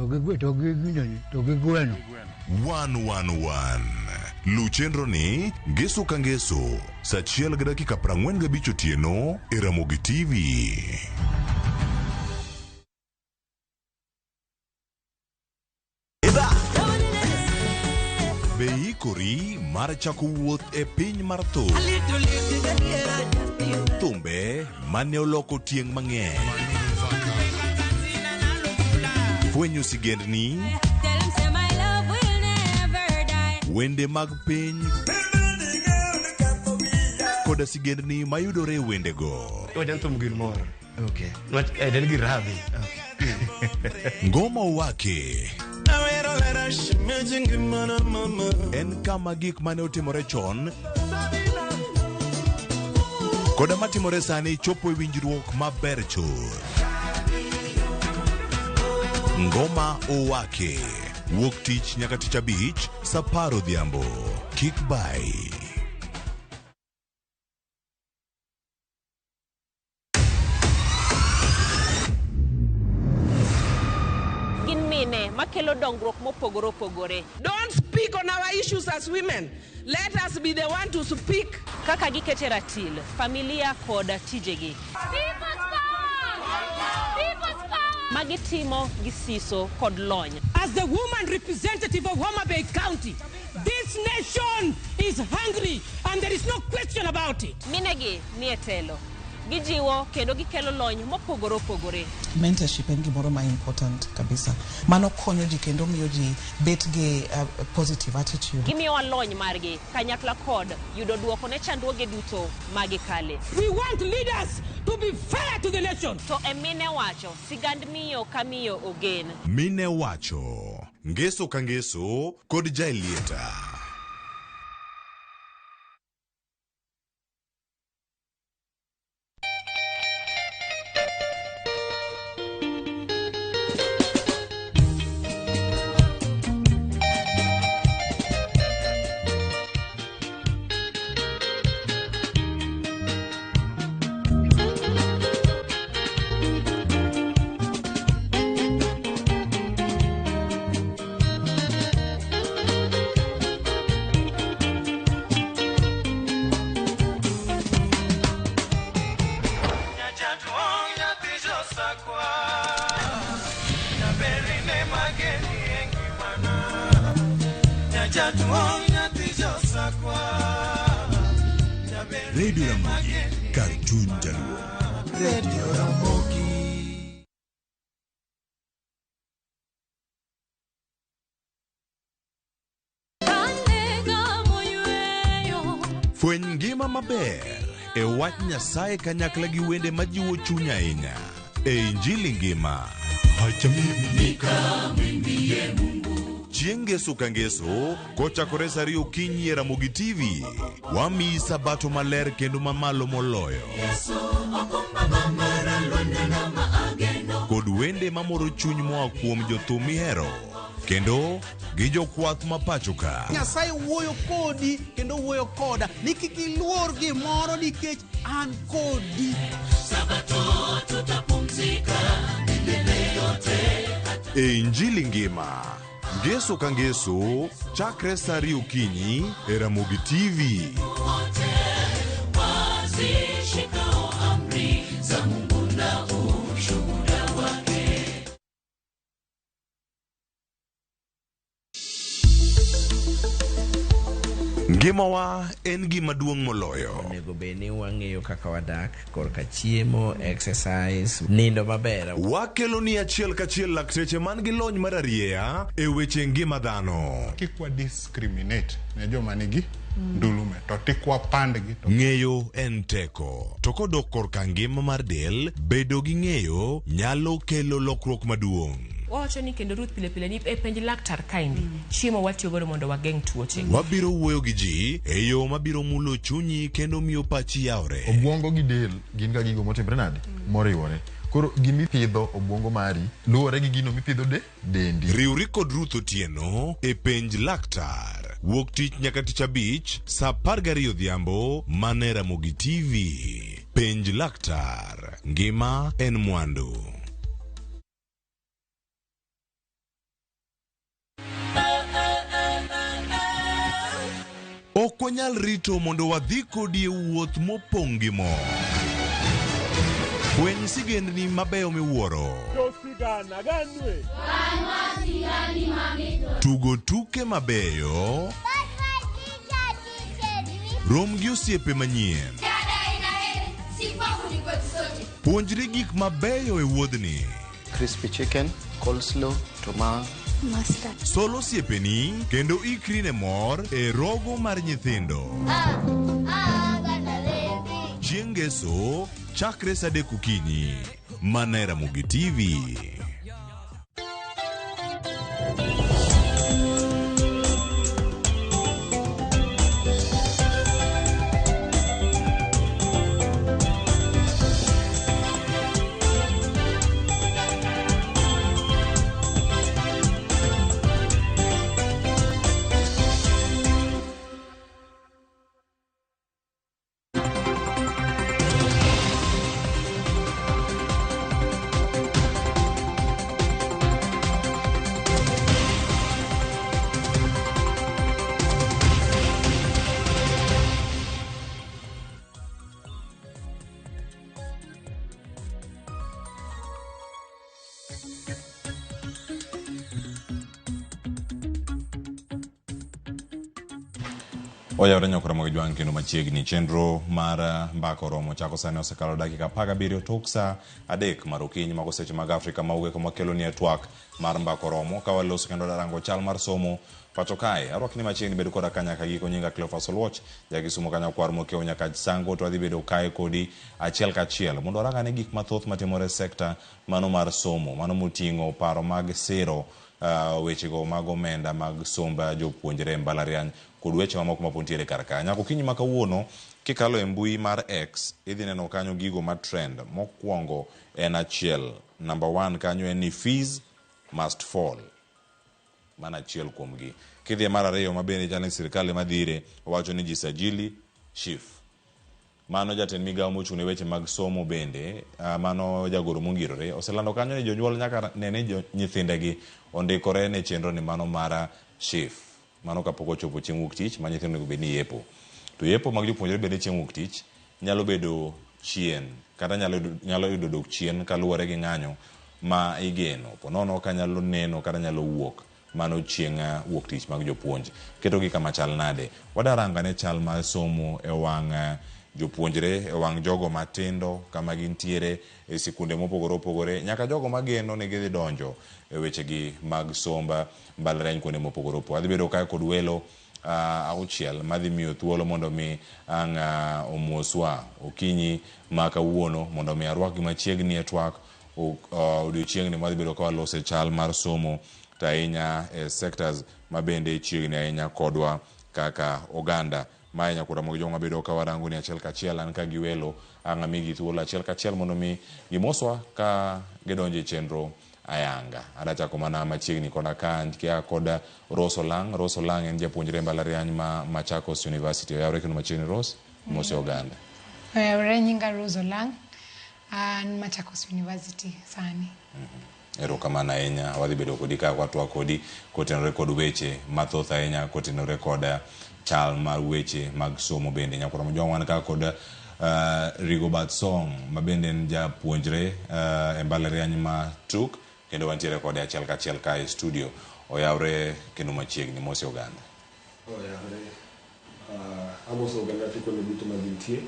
To gi to gi to gi gweno. 111 Luw chenro ni ngeso ka ngeso saa achiel gi dakika 45 otieno e Ramogi TV. Be iikori mar chako wuoth e piny mar thum? Thumbe mane oloko tieng' mang'eny. Fwenyo sigendni, wende mag piny koda sigendni mayudore e wendego. Wacha thum gir mor. Okay. Nwach eh, en gir rabi. Ngoma Wake en kama gik mane otimore chon koda matimore sani chopo e winjruok maber chuth. Ngoma Owake wuok tich nyaka tich abich saa apar odhiambo. Kik bai. Gin mine makelo dongruok mopogore opogore. Don't speak on our issues as women. Let us be the one to speak. Kaka gikete ratil, familia kod tijegi. Magitimo gi siso kod lony. As the woman representative of Homa Bay County, this nation is hungry and there is no question about it. Minegi nie telo. Gijiwo kendo gikelo lony mopogore opogore. Mentorship en gimoro ma important kabisa. Mano konyo ji kendo miyo ji bet gi positive attitude. Gimiyowa lony margi kanyakla kod yudo duoko ne chandruoge duto ma gikale. We want leaders to be fair to the nation. To e mine wacho, sigand miyo ka miyo ogen. Mine wacho, ngeso ka ngeso kod Jaelieta. Radio Ramogi, kar chuny jaluo. Radio Ramogi. Fweny ngima maber e wach Nyasaye kanyakla gi wende majiwo chuny ahinya e Injili ngima. Chieng' ngeso ka ngeso kochakore saa ariyo okinyi e Ramogi TV, wamiyi sabato maler kendo mamalo moloyo. Kod wende mamoro chuny moa kuom jothum mihero kendo gi jokwath ma pacho ka. Nyasaye wuoyo kodi kendo wuoyo koda ni kik iluor gimoro nikech an kodi. E Injili ngima, ngeso ka ngeso, chakre saa ariyo okinyi e Ramogi TV. Ngimawa en gima duong' moloyo. Onego bed ni wang'eyo kaka wadak korka chiemo, exercise, nindo maber. Wakelo ni achiel kachiel lakteche man gi lony mar arieya e weche ngima dhano. Kik wa discriminate ne joma nigi ndulume to tik wapandgi to Ng'eyo en teko. To kodok korka ngima mar del, bedo gi ng'eyo nyalo kelo lokruok maduong'. Wawacho ni kendo Ruth pile pile ni e penj laktar kaendi chiemo watiyo godo mondo wageng' tuoche. Wabiro wuoyo gi ji e yo mabiro mulo chunyi kendo miyo pachi yawre. Obwongo gi del gin ga gigo motimre nade? Moriwore. Koro gimipidho obwongo mari luwore gi gino mipidho de dendi. Riwri kod Ruth Otieno e penj laktar. Wuok tich nyaka tich abich saa 12 odhiambo mana e Ramogi TV. Penj laktar. Ngima en mwandu. Ok wanyal rito mondo wadhi kodi e wuoth mopong' gi mor. Fweny sigendni mabeyo miwuoro. Tugo tuke mabeyo. Rom gi osiepe manyien. Puonjri gik mabeyo e wuodhni. Crispy chicken, coleslaw, tomato. Mustard. Sol osiepeni kendo ikri ne mor e rogo mar nyithindo. Chieng' Ngeso, chakre sa 3 okinyi. Mana e Ramogi TV. Oyawore nyokora mag jwang' kendo machiegni chenro mar mbaka oromo chako sani osekalo dakika 17 tok saa 3 mar okinyi mago seche mag Afrika ma ugwe kama wakelo nie twak mar mbaka oromo ka waloso kendo darango chal mar somo pacho kae. Arwakni machiegni bedo koda ka nyaka giko nyinga Cleophas Oluoch jakisumo ka nyakwar mokiewo nyaka Sango to adhi bedo kae kodi achiel kachiel mondo warangane gik mathoth matimore e sekta mano mar somo mano moting'o paro mag siro wechego mag omenda mag somb jopuonjre e mbalariany kod weche mamoko mapod nitiere kar ka. Nyaka okinyi ma kawuono kikalo e mbui mar X idhi neno kanyo gigo ma trend. Mokwongo en achiel. Number 1 kanyo en ni fees must fall. Mano achiel kuomgi. Kidhi e mar ariyo ma bende chal ni sirkal ema dhire, owacho ni jisajili SHIF. Mano jatend migawo mochung' ne weche mag somo bende, mano jagoro mongirore, oselando kanyo ni jonyuol nyaka ne ni nyithindegi ondikore ne chenro ni mano mar SHIF. Mano kapok ochopo chieng' wuok tich ma nyithindo onego bed ni yepo. To yepo mag jopuonjre bende chieng' wuok tich nyalo bedo chien kata nyalo yudo dok chien kaluwore gi ng'anyo ma igeno. Ponono ka nyalo neno kata nyalo wuok mano chieng' wuok tich mag jopuonj. Ketogi kama chal nade? Wadaranga ne chal mar somo e wang' jopuonjre, e wang' jogo matindo kama gintiere e sikunde mopogore opogore, nyaka jogo mageno ni gidhi donjo e wechegi mag somb mbalariany kuonde mopogore opogore. Adhi bedo kae kod welo auchiel madhi miyo thuolo mondo mi ang' omoswa okinyi ma kawuono mondo mi arwakgi machiegni e twak odiochieng'ni madhi bedo ka walose chal mar somo to ahinya e sectors ma bende chiegni ahinya kodwa kaka oganda. Mae nyakwar Ramogi Jwang' wabedo ka warango ni achiel kachiel an ka gi welo ang' amigi thuolo achiel kachiel mondo mi gimoswa ka gidonjo e chenro ayanga. Ada chako mana machiegni koda ka kia kod Rose Olang'. Rose Olang' en japuonjre e mbalariany ma Machakos University. Oyawre kendo machiegni Rose, mose oganda. Oyawre, nyinga Rose Olang', an Machakos University sani. Erokamano ahinya, wadhi bedo kodi ka watwak kodi kotenore kod weche mathoth ahinya kotenore kod chal mar weche mag somo bende. Nyakwar Ramogi wan ka kod Rigobert Song ma bende en japuonjre e mbalariany ma TUK kendo wantiere kode achiel kachiel ka e studio. Oyawre kendo machiegni, mose oganda. Oyawre. Amoso oganda te kuonde duto ma gintie.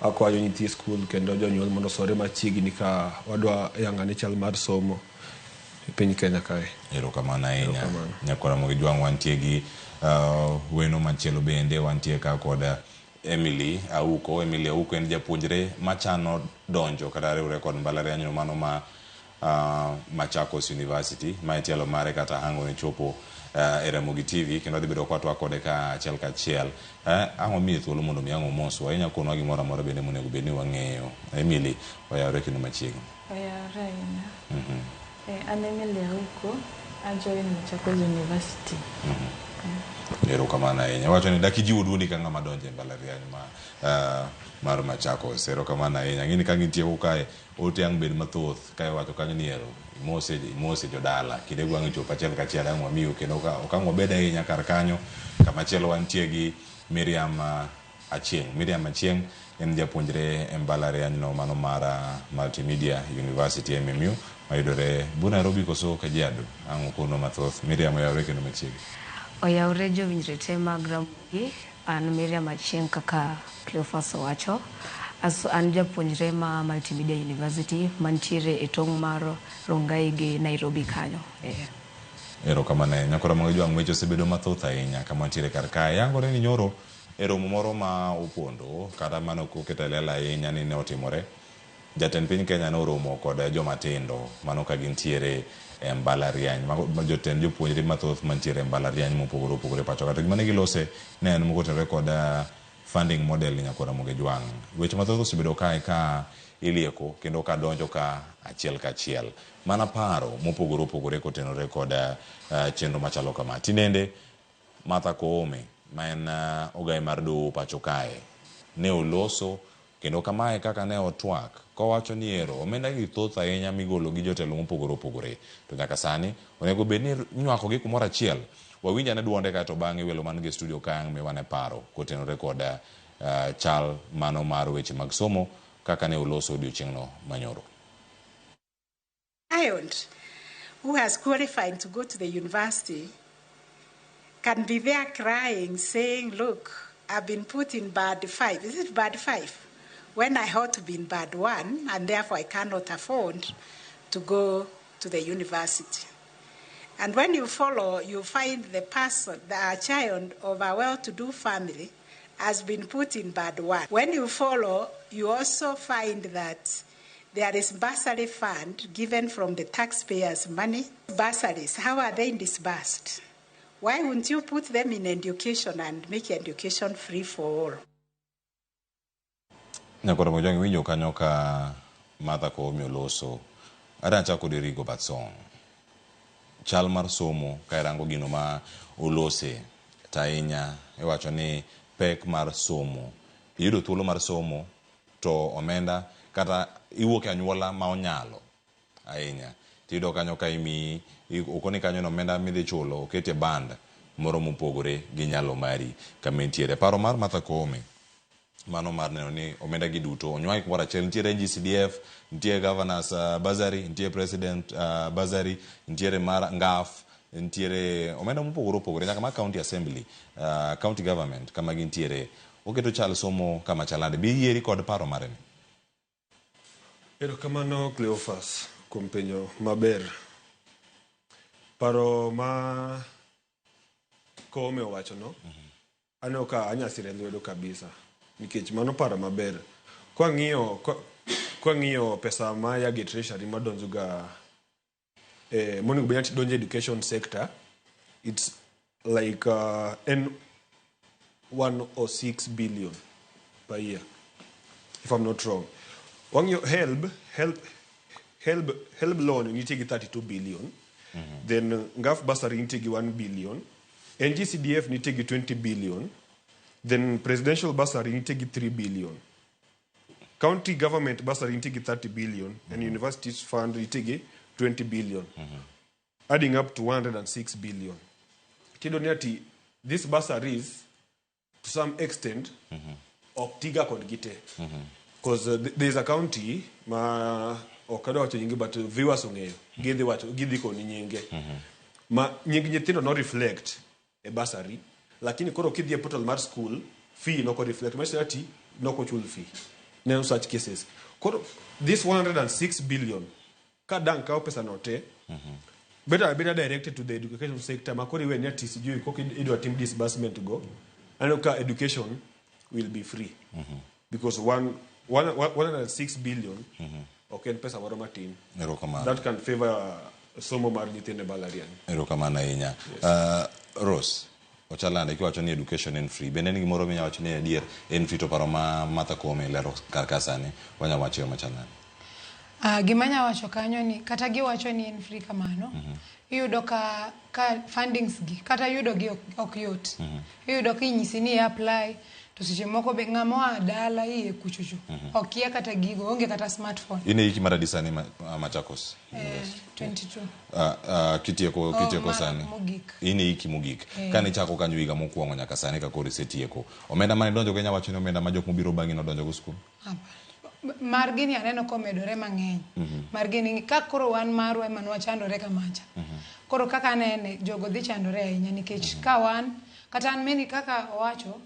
Akwayo nyithi skul kendo jonyuol mondo osore machiegni ka wadwa yang'ane chal mar somo e piny Kenya kae. Erokamano ahinya. Nyakwar Ramogi Jwang' wantie gi weno machielo bende wantie ka kod Emily Auko. Emily Auko en japuonjre machano donjo kata riwre kod mbalariany mano ma Machakos University. Ma e tielo mare kata hango ne chopo e Ramogi TV kendo adhi bedo ka watwak kode ka achiel kachiel. Ang' wamiye thuolo mondo mi ang' omoswa. Inya konwa gimoro amora bende monego bed ni wang'eyo. Emily, oyawre kendo machiegni. Oyawre ahinya. An Emily Auko, a join Machakos University. Erokamano ahinya. Wacho ni dak ijiwo duondi ka ng'ama donjo e mbalariany ma mar Machakos. Erokamano ahinya. Ng'eni ka gitieko kae, ote ang' bed mathoth ka iwacho kanyo ni ero imose jodala. Kinde gwang' chopo achiel kachiel ang' wamiyo kendo ok ang' wabed ahinya kar kanyo. Kama chielo wantie gi Miriam Achieng'. Miriam Achieng' en japuonjre e mbalariany no mano mar Multimedia University MMU mayudore bu Nairobi koso Kajiado. Ang' ukono mathoth. Miriam oyawre kendo machiegni. Oyawre jowinjre te mag Ramogi, an Miriam Achieng' kaka Cleophas owacho. An japuonjre ma Multimedia University mantiere e tong' mar Rongai gi Nairobi kanyo. Erokamano ahinya. Koro mago jwang' weche osebedo mathoth ahinya kama wantiere kar kae. Yangore ni nyoro e romo moro ma opondo kata mane ok oket e lela ahinya ni ne otimore, jatend piny Kenya ne oromo kod joma tindo mano ka gintiere e mbalariany. Mago jotend jopuonjre mathoth mantiere e mbalariany mopogore opogore pacho ka. To gima ne gilose ne en motenore kod funding model nyakora Ramogi Jwang'. Weche mathoth osebedo kae ka ilieko kendo ka donjo ka achiel ka achiel. Mana paro mopogore opogore kotenore kod chenro machalo kama. Tinende Martha Koome ma en ogaye mar doho pacho kae ne oloso kendo kamae kaka ne otwak kowacho ni ero omenda gi thoth ahinya migolo gi jotelo mopogore opogore to nyaka sani onego bed ni inywako gi kumoro achiel. Wawinj ane duonde kaeto bang'e welo man gi studio ka ang' miwa ne paro kotenore kod chal mano mar weche mag somo kaka ne oloso odiochieng'no manyoro. Child who has qualified to go to the university can be there crying, saying, look, I've been put in band 5. Is it band 5? When I ought to be in band 1, and therefore I cannot afford to go to the university. And when you follow, you find the person, the child of a well-to-do family has been put in band 1. When you follow, you also find that there is bursary fund given from the taxpayers' money. Bursaries, how are they disbursed? Why wouldn't you put them in education and make education free for all? Nyakoro Mojang winjo kanyo ka Martha Koome oloso. Adwa chako kod Erigo Batsong. Chal mar somo ka irango gino ma olose to ahinya iwacho ni pek mar somo. Iyudo thuolo mar somo to omenda kata iwuok e anyuola ma onyalo ahinya. Tiyudo kanyo ka imiyi okoni kanyo no omenda midhi chulo okete band moro mopogore gi nyalo mari kama intiere. Paro mar Martha Koome mano mar neno ni omenda gi duto onywagi kumoro achiel. Nitiere NGCDF, nitie governors bursary, nitie president bursary, nitiere mar NGAF, nitiere omenda mopogore opogore nyaka mar county assembly, county government kama gintiere. Oketo chal somo kama chalande. Bi yieri kod paro mare ni? Erokamano Cleophas kuom penjo maber. Paro ma Koome owacho no, aneno ka anyasire lwedo kabisa nikech mano paro maber. Kwang'iyo pesa ma ya gi treasury madonjo ga monego bed ni donjo education sector, it's like N 106 billion per year, if I'm not wrong. Wang'iyo HELB loan nitie gi 32 billion. Then NGAF bursary nitie gi 1 billion. NGCDF nitie gi 20 billion. Then presidential bursary nitie gi 3 billion. County government bursary nitie gi 30 billion. And universities fund nitie gi 20 billion. Adding up to 106 billion. Tiyudo ni ati these bursaries to some extent ok tiga kodgi te. Because there is a county ma ok adwa wacho nyinge but viewers ong'eyo. Gidhi wacho gidhi koni nyinge. Ma nying nyithindo no reflect e bursary, lakini koro kidhi e portal mar school fee noko reflect. Manyiso ati noko chul fee. Ne such cases. Koro this 106 billion ka dang kawo pesa no te better directed to the education sector ma koro iwe ni ati sijui kok idwa tim disbursement go. Aneno ka education will be free. Because 106 billion ok en pesa moro matin. Erokamano. That can favor somo mar nyithindo e mbalariany. Erokamano ahinya. Rose, Ochalande kiwacho ni education en free. Bende en gimoro minyalo wacho ni adier en free to paro ma Martha Koome lero kar ka sani wanyalo wacho e yo machal nade? Gima anya wacho kanyo ni kata giwacho ni en free kamano, iyudo ka fundings gi kata yudo gi ok yot. Iyudo ka inyisi ni apply To seche moko be ng'ama oa dala iye kuchocho okia kata gigo, onge kata smartphone. In e hiki mar adi sani Machakos? 22. Kitieko Oh, kitieko sani. Mogik. In e hiki mogik. Kane ichako kanyo higa mokwongo nyaka sani ka koro isetieko. Omenda mane idonjo go inya wacho ni omenda ma jok mobiro bang'i nodonjo go skul? Margi ni aneno komedore mang'eny. Margi ni ka koro wan marwa ema nwachandore kamacha. Koro kaka anene, jogo dhi chandore ahinya nikech ka wan, kata an meni kaka owacho,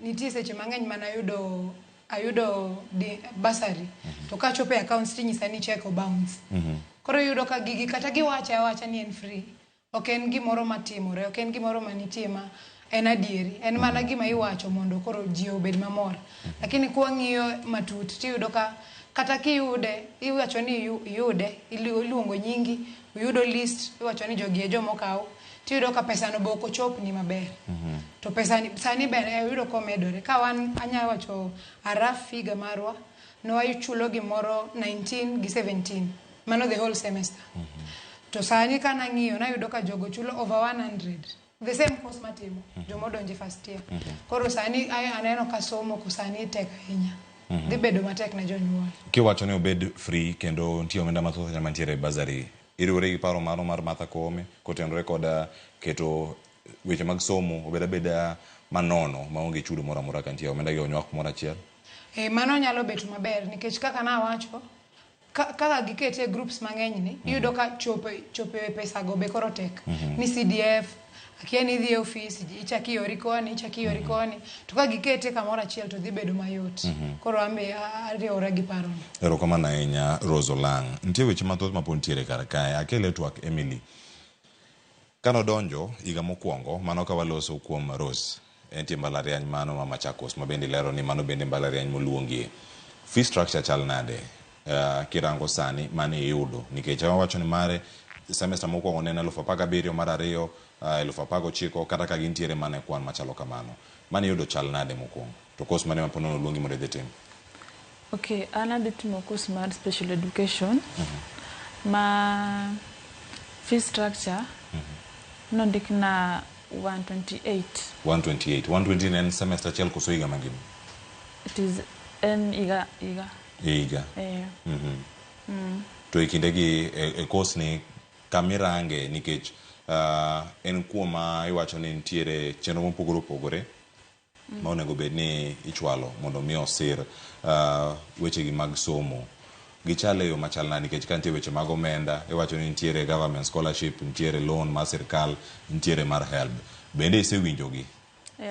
nitie seche mang'eny mana ayudo bursary. To kachopo e accounts tinyisa ni cheque bounce. Koro iyudo ka gigi kata giwache awacha ni en free. Ok en gimoro matimore, ok en gimoro manitie ma en adieri. En mana gima iwacho mondo koro ji obed mamor. Lakini kwang'iyo matut tiyudo ka kata kiyude, iwacho ni iyude, iluongo nyingi, uyudo list, iwacho ni jogi e jomokaw, tiyudo ka pesano be ok ochopni maber. To pesani sani be ayudo komedore. Ka wan anya wacho a rough figure marwa, ne wachulo gimoro 19 gi 17. Mano the whole semester. To sani ka nang'iyo nayudo ka jogo chulo over 100. The same course matimo, jomodonje first year. Koro sani aneno ka somo ko sani tek ahinya. Dhi bedo matek ne jonyuol. Kiwacho ni obed free kendo nitie omenda mathoth ahinya mantiere e bursary. Iriwori gi paro mano mar Martha Koome kotenore kod keto weche mag somo obed abeda manono maonge chudo moro amora ka nitie omenda gi onywak kumoro achiel. Mano nyalo bet maber nikech kaka nawacho, kaka gikete e groups mang'eny ni, iyudo ka chopo e pesa go be koro tek. Ni CDF, akia ni idhi e ofis, ichak iori koni, ichak iori koni. To ka gikete kamoro achiel to dhi bedo mayot. Koro an be ariwora gi parono. Erokamano ahinya Rose Olang'. Nitie weche mathoth mapod nitiere kar kae. Akele twak Emily. Kanodonjo higa mokwongo, mano ka waloso kuom Rose, entie mbalariany mano ma Machakos, ma bende ilero ni mano bende mbalariany moluongie. Fee structure chal nade? Kirango sani mane iyudo, nikech awacho ni mare semester mokwongo ne en 17,000, mar ariyo 19,000, kata ka gintiere mana e kwan machalo kamano. Mane iyudo chal nade mokwongo? To course mane ma po nono oluongi mondo idhi tim? Okay, an adhi timo course mar special education. Ma fee structure nondikna 128. 128. 120 ne en semester achiel koso higa mangima? It is en higa. Higa. To e kindegi e course ni kamirange nikech en kuoma iwacho ni nitiere chenro mopogore opogore ma onego bed ni ichwalo mondo mi osir wechegi mag somo. Gichal e yo machal nade nikech ka nitie weche mag omenda iwacho ni nitiere government scholarship, nitiere loan mar sirkal, nitiere mar HELB. Bende isewinjogi?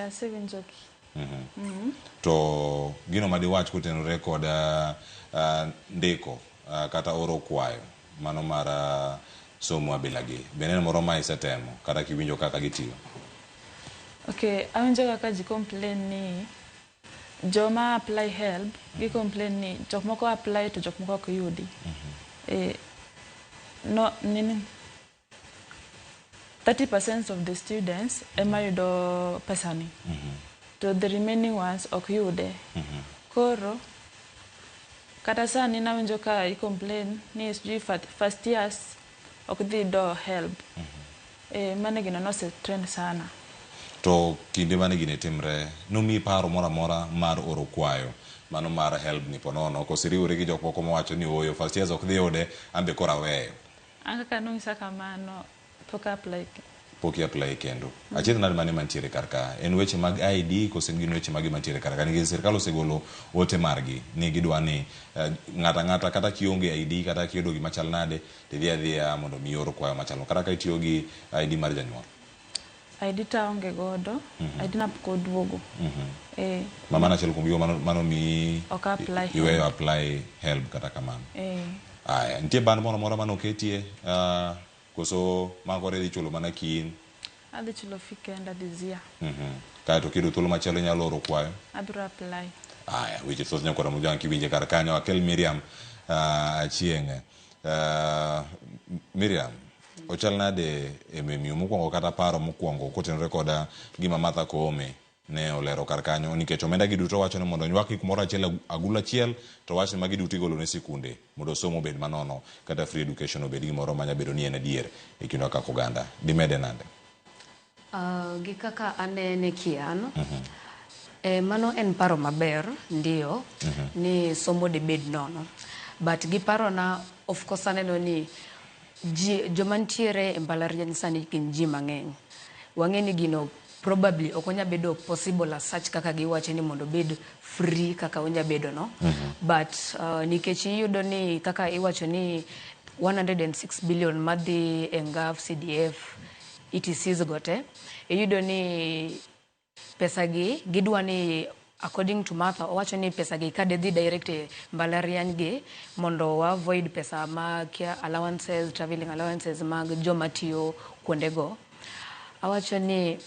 Asewinjogi. To gino madiwach kotenore kod ndiko kata oro kwayo mano mar somo abilagi, bende en moro ma isetemo kata kiwinjo kaka gitiyo? Okay, awinjo kaka ji complain ni joma apply HELB, gi complain ni jok moko apply to jok moko ok yudi. No, nini? 30% of the students ema yudo pesani. To the remaining ones ok yude. Koro, kata sani nawinjo ka i complain ni sijui first years ok dhi yudo HELB. Mano gino nose trend sana. To kinde mane gini timre, nomiyi paro moro amora mar oro kwayo mano mar HELB ni ponono, koso iriwori gi jok moko mawacho ni ooyo first years ok dhi yude, an be koro aweyo? An kaka nonyisa kamano, pok apply. Pok i apply kendo. Achiedh nade mane mantiere kar ka? En weche mag ID koso gin weche mage mantiere kar ka? Nikech sirkal osegolo ote margi ni gidwa ni ng'ato ang'ata kata kionge ID kata kiyudo gima chal nade tidhi adhiya mondo mi ior kwayo machalo kata ka itiyo gi ID mar janyuol. ID to aonge godo, ID na pok oduogo. Ma mano achiel kuom gigo mano mi Ok apply iweyo HELB. apply HELB kata kamano. Aya, nitie band moro amora mane oketie koso ma koro idhi chulo mana kiin? Adhi chulo fee kenda this year. Kaeto kiyudo thuolo machielo inyalo oro kwayo? Abiro apply. Aya, weche thoth nyakwara Mojwang' kiwinje kar kanyo. Akel Miriam Achieng'. Miriam, ochal nade e menu mokwongo kata paro mokwongo kotenore koda gima Martha Koome ne olero kar kanyo, nikech omenda gi duto wacho ni mondo onywak kumoro achiel agulu achiel, to wach ni magi duto igolo ne sikunde mondo somo obed manono kata free education obed gimoro manya bedo ni en adier e kindwa kaka oganda. Dimede nade? Gi kaka anene kian, E, mano en paro maber ndio ni somo debed nono but gi parona of course aneno ni ji joma ntiere e mbalariany sani gin ji mang'eny wang'e ni gino probably ok onya bedo possible as such kaka giwache ni mondo obed free kaka onya bedo no but nikech iyudo ni kaka iwacho ni 106 billion madhi e NGAAF, CDF, ETCs go te iyudo ni pesa gi gidwa ni according to Martha owacho ni pesa gi ka dhi direct e mbalariany gi mondo wa avoid pesa mag allowances, traveling allowances mag joma tiyo kuondego. Awacho ni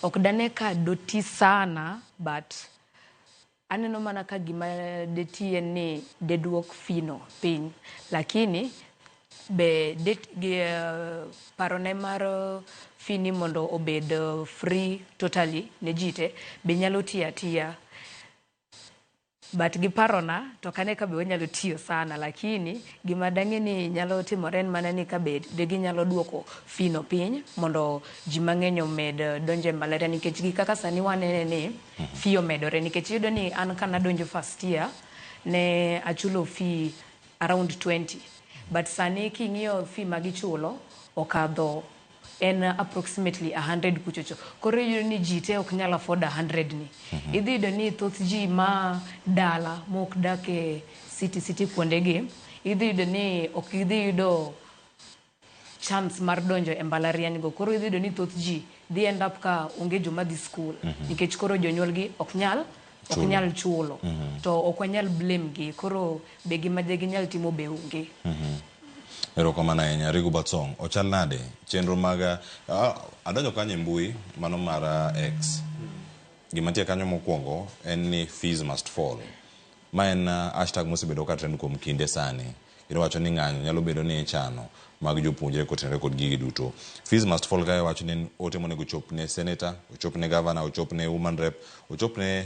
ok dane ka doti sana but aneno mana ka gima deti en ni deduok fee no piny lakini be det, gi, parone mar fee ni mondo obed free totally ne ji te be nyalo tiyo atiya but gi parona to ok ane ka be onyalo tiyo sana lakini gima dang'e ni nyalo timore en mana ni ka be de ginyalo duoko fee no piny mondo ji mang'eny omed donjo e mbalariany nikech gi kaka sani wanene ni fee omedore nikech iyudo ni an kanadonjo first year ne achulo fee around 20 but sani king'iyo fee ma gichulo okadho en approximately 100 kuchocho koro iyudo ni ji te ok nyal afford 100 ni idhi yudo ni thoth ji ma dala mok dak e city city kuondegi idhi yudo ni ok idhi yudo chance mar donjo e mbalariany go koro idhi yudo ni thoth ji dhi end up ka onge joma dhi school nikech koro jonyuol gi ok nyal ok Chulo. nyal chulo to ok wanyal blame gi koro be gima de ginyal timo be onge. Erokamano ahinya Rigo Batsong. Ochal nade chenro mag adonjo kanyo e mbui mano mar X. Gima nitie kanyo mokwongo en ni fees must fall. Ma en hashtag mosebedo ka trend kuom kinde sani. Kendo wacho ni ng'anyo nyalo bedo ni ichano mag jopuonjre kotenore kod gigi duto. Fees must fall kae wacho ni en ote monego ochop ne senator, ochop ne governor, ochop ne woman rep, ochop ne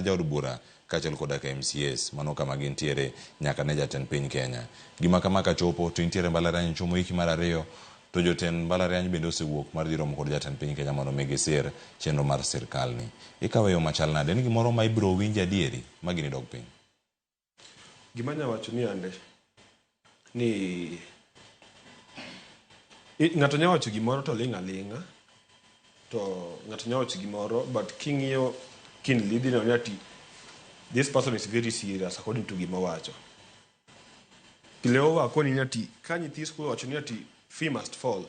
jaod bura kaachiel koda ka MCAs mano kama gintiere nyaka ne jatend piny Kenya. Gima kama kachopo to intiere mbalariany chomo hiki mar ariyo to jotend mbalariany bende osewuok mar dhi romo kod jatend piny Kenya mondo mi gisir chenro mar sirkal ni. Ikawe yo machal nade? En gimoro ma ibiro winjo adieri ma gini dog piny? Gima anya wacho ni ande ni ng'ato nya wacho gimoro to ling' aling'a to ng'ato nya wacho gimoro but king'iyo keenly idhi neno ni ati this person is very serious according to gima owacho. Cleo akoni ni ati ka nyithi skul owacho ni ati fee must fall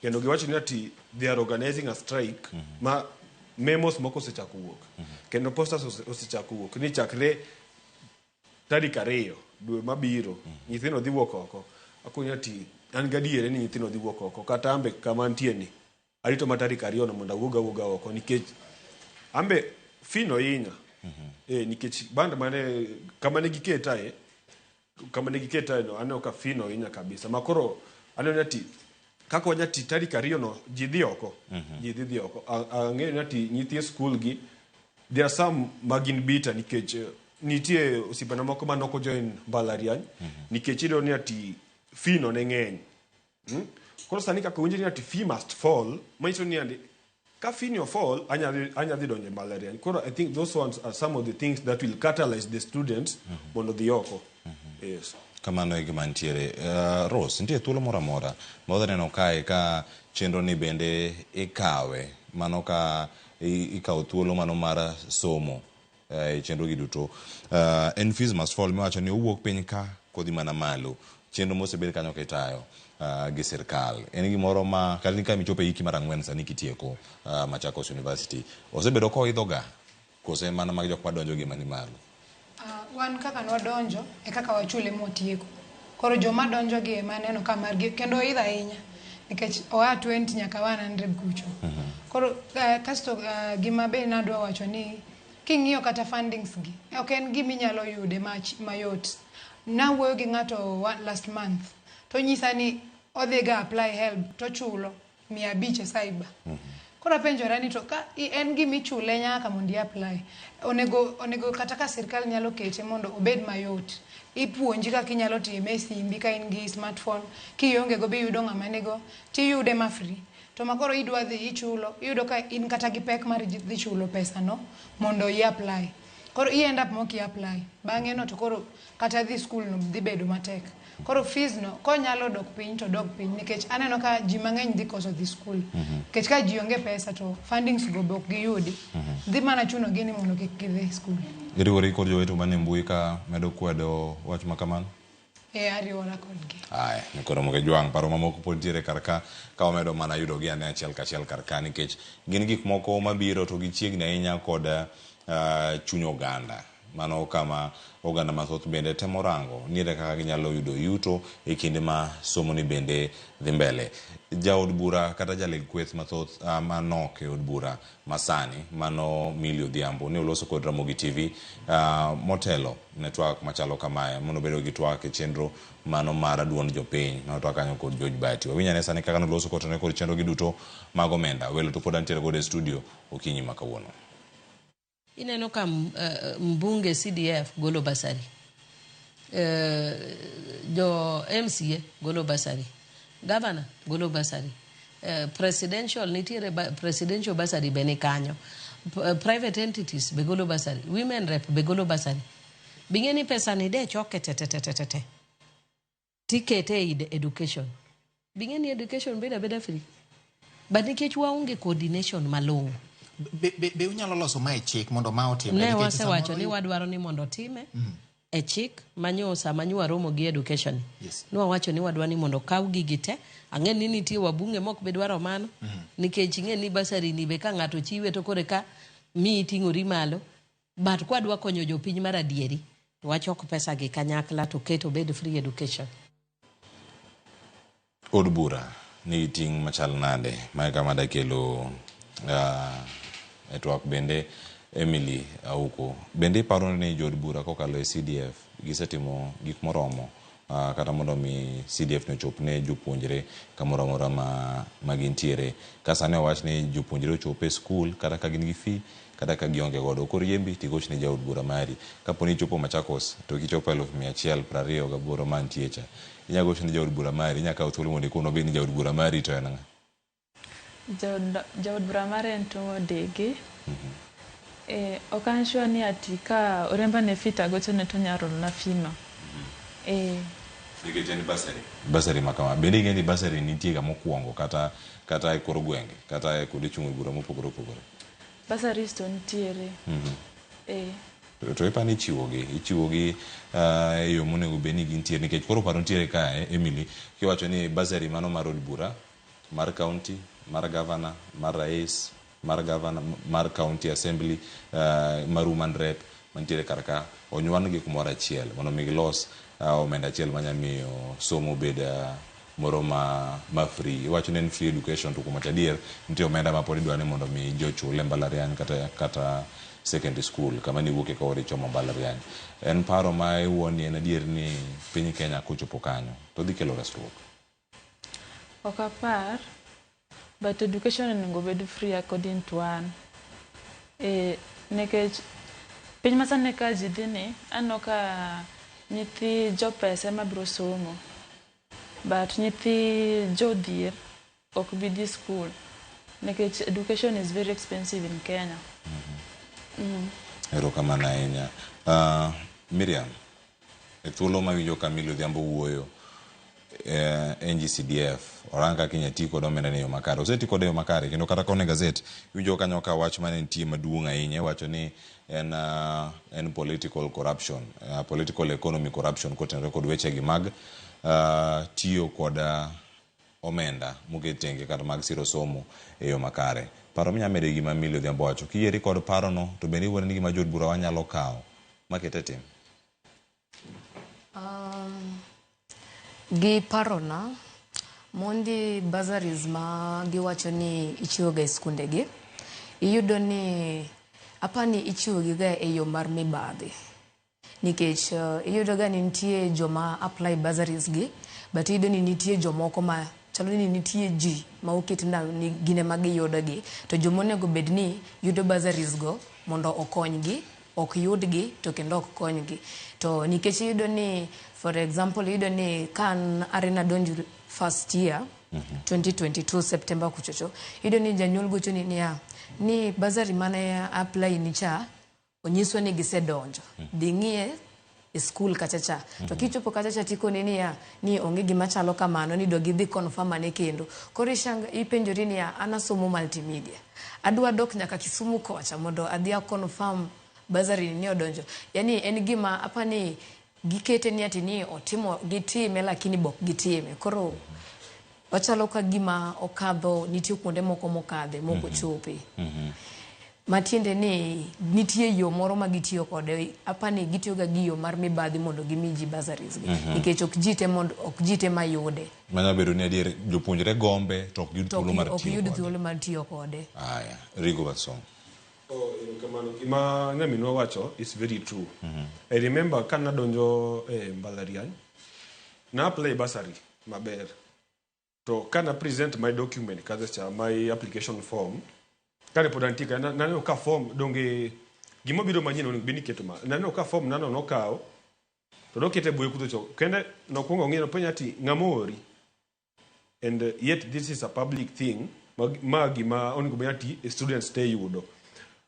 kendo giwacho ni ati they are organizing a strike ma memos moko osechako wuok kendo posters osechako wuok ni chakre tarik 2 dwe mabiro nyithindo dhi wuok oko. Akoni ati an gadiere ni nyithindo dhi wuok oko kata ambe kama antie ni arito ma tarik 2 no mondo awuog awuoga oko nikech ambe fee no hinya. Nikech band mane kama ne giketae kama ne giketae no aneno ka fee no hinya kabisa ma koro aneno ni ati kaka wanya ti tarik 2 no ji dhi oko ji dhi oko. Ang'eyo ni ati nyithi skul gi there are some ma gin bitter nikech nitie osiepena moko ma nok ojoin mbalariany nikech iyudo ni ati fee no ne ng'eny. Koro sani kaka winjo ni ati fee must fall manyiso ni andi ka fee ni fall anya dhi donjo e mbalariany. Koro I think those ones are some of the things that will catalyze the students mondo dhi oko. Yes. Kamano e gima nitiere. Rose, nitie thuolo moro amora ma wadhi neno kae ka chenro ni bende ikawe mano ka ikawo thuolo mano mar somo e chenro gi duto. En fees must fall miwacho ni owuok piny ka kodhi mana malo. Chenro mosebed kanyo kitayo gi sirkal. En gimoro ma kata ka michopo e hiki mar 4 sani kitieko Machakos University osebedo koidho ga kose mana mag jok madonjo gi mani malo. Wan kaka nwadonjo e kaka wachule mwatieko. Koro joma donjo gi ema aneno ka margi kendo oidho ahinya nikech oa 20 nyaka 100 kucho. Koro kasto gima be nadwa wacho ni king'iyo kata fundings gi ok en gima inyalo yude mayot. Nawuoyo gi ng'ato last month to nyisa ni odhi ga apply help to chulo 500 e cyber. Koro apenjora ni to ka en gima ichule nyaka mondo i apply. Onego kata ka sirkal nyalo kete mondo obed mayot. Ipuonji kaka inyalo time e simbi ka in gi smartphone, kionge go be iyudo ng'ama nigo tiyude ma free. To ma koro idwa dhi ichulo, iyudo ka in kata gi pek mar dhi chulo pesa no mondo i apply. Koro i end up mok i apply. Bang'e no to koro kata dhi school no dhi bedo matek. Koro fees no konyalo dok piny to dok piny nikech aneno ka ji mang'eny dhi koso dhi school. Nikech ka ji onge pesa to fundings go be ok giyudi. Dhi mana chuno gi ni mondo kik gidhi school. Iriwori kod jowetu mane mbui ka medo kwedo wach ma kamano? E ariwora kodgi. Aya, ni koro moke jwang' paro mamoko pod nitiere kar ka ka wamedo mana yudogi ane achiel kachiel kar ka nikech gin gik moko mabiro to gichiegni ahinya kod chuny oganda. Mano kama oganda mathoth bende temo rango ni ere kaka ginyalo yudo yuto e kinde ma somo ni bende dhi mbele. Jaod bura kata jaleg kweth mathoth manok e od bura masani mano Millie Odhiambo ne oloso kod Ramogi TV motelo ne twak machalo kamae mondo obedo gi twak e chenro mano mar duond jopiny mano twak kanyo kod George Bati. Wawinj ane sani kaka noloso kotenore kod chenro gi duto mag omenda. Welo to pod antiere godo e studio okinyi ma kawuono. Ineno ka mbunge CDF golo basari. Jo MCA golo basari. Governor golo basari. Presidential nitiere presidential basari be ni kanyo. Private entities be golo basari. Women rep be golo basari. Bing'e ni pesa ni de choke te te te te te te. Tikete e education. Bing'e ni education bedo abeda free. But nikech waonge coordination malong'o. Be unyalo loso mae chik mondo ma otimre? Ne Nikech wasewacho samoro ni wadwaro ni mondo time e chik manyo sama nyo waromo gi education. Nwawacho ni wadwa ni mondo kaw gigi te. Ang'e ni nitie wabunge mok be dwaro mano. Nikech ing'e ni basari ni be ka ng'ato chiwe to kore ka miyi ting'ori malo. But kwadwa konyo jopiny mar adieri, to wachok pesa gi kanyakla to ket obed free education. Od bura nigi ting' machal nade? Mae kama dakelo e twak bende Emily Auko. Bende iparo ni jood bura kokalo e CDF gisetimo gik moromo kata mondo mi CDF ni ochop ne jopuonjre kamoro amora ma gintiere. Ka sani owach ni jopuonjre ochop e skul kata ka gin gi fee kata ka gionge godo. Koro yembi tigoch ne jaod bura mari. Kapo ni ichopo Machakos to kichopo 128,000 mantie cha. Inyalo gocho ne jaod bura mari, inyalo kawo thuolo mondo ikon obed ni jaod bura mari to en ng'a? Jaod bura mare en Tung'o Dege. Ok an sure ni ati ka oremba ne fee to agochone to onyalo rolona fee no. Nikech en bursary. Bursary ma kama. Bende ing'e ni bursary nitie ga mokwongo kata e kor gwenge, kata e kuonde chung' bura mopogore opogore. Bursaries to nitiere. To ipani ichiwogi e yo monego bed ni gintiere nikech koro paro nitiere kae Emily kiwacho ni bursary mano mar od bura mar county, mar governor, mar rais, mar governor, mar county assembly, mar woman rep mantiere kar ka onywan gi kumoro achiel mondo mi gilos omenda achiel manya miyo somo bed moro ma free. Iwacho ni en free education to kuom wacho adier nitie omenda ma pod idwa ni mondo mi ji ochul e mbalariany kata secondary school kama niwuoke ka ichomo mbalariany. En paro ma iwuon ni en adier ni piny Kenya kochopo kanyo to dhi kelo resruok. Ok apar, but education onego bed free according to an. Nikech piny masani ka ji dhi ni, aneno ka nyithi jopesa ema biro somo. But nyithi jodhier ok bi dhi school. Nikech education is very expensive in Kenya. Erokamano ahinya. Miriam, e thuolo mawinjo ka Millie Odhiambo wuoyo, NGCDF orang kaka inyalo ti kod omenda ni e yo makare. Oseti kode e yo makare kendo kata kone gazet iwinjo kanyo ka wach mane nitie maduong' ahinya iwacho ni en political corruption, political economy corruption kotenore kod wechegi mag tiyo kod omenda moket tenge kata mag siro somo e yo makare. Paro minyalo medo e gima Millie Odhiambo wacho, kiyieri kod parono to bende iwuoyo ni gima jood bura wanyalo kawo makete tim. Gi parona mondi bursaries ma giwacho ni ichiwo ga e skundegi, iyudo ni apani ichiwo gi ga e yo mar mibadhi. Nikech iyudo ga ni nitie joma apply bursaries gi, but iyudo ni nitie jomoko ma chalo ni nitie ji ma oket na ni gin ema giyudo gi, to joma onego bed ni yudo bursaries go mondo okonygi ok yudgi to kendo ok konygi. To nikech iyudo ni for example iyudo ni ka an are nadonjo first year. 2022 September kuchocho iyudo ni janyuol gochoni niya ni bursary mane apply ni cha onyiswa ni gisedonjo dhi ng'iye e skul kacha cha to kichopo kacha cha tikoni niya ni onge gima chalo kamano ni dog idhi confirm ane kendo koro ishang ipenjori niya an asomo multimedia adwa dok nyaka Kisumu kocha mondo adhi a confirm bursary ni odonjo yani en gima apani gikete ni ati ni otimo gitime lakini bok gitime koro ochalo ka gima okadho nitie kuonde moko mokadhe mok ochope matiende ni nitie yo moro ma gitiyo kode apani gitiyo ga gi yo mar mibadhi mondo gimi ji bursaries gi nikech ok ji te mondo ok ji te mayude Manyalo bedo ni adier jopuonjre gombe to ok yud to thuolo mar ok tiyo yud kode. thuolo mar tiyo kode Aya, Rigo Basong. Oh, erokamano. Gima nyaminwa wacho is very true. I remember ka nadonjo e mbalariany, na apply bursary maber. To ka na present my document kacha cha, my application form, kane pod antie ka, naneno ka form donge gima obiro manyien onego bed ni iketo ma. Naneno ka form nano nokaw, to nokete e buge kucho cho. Kende nokwongo ong'iyo nopenja ati ng'ama oori? And yet this is a public thing ma, ma gima onego bed ati students te yudo.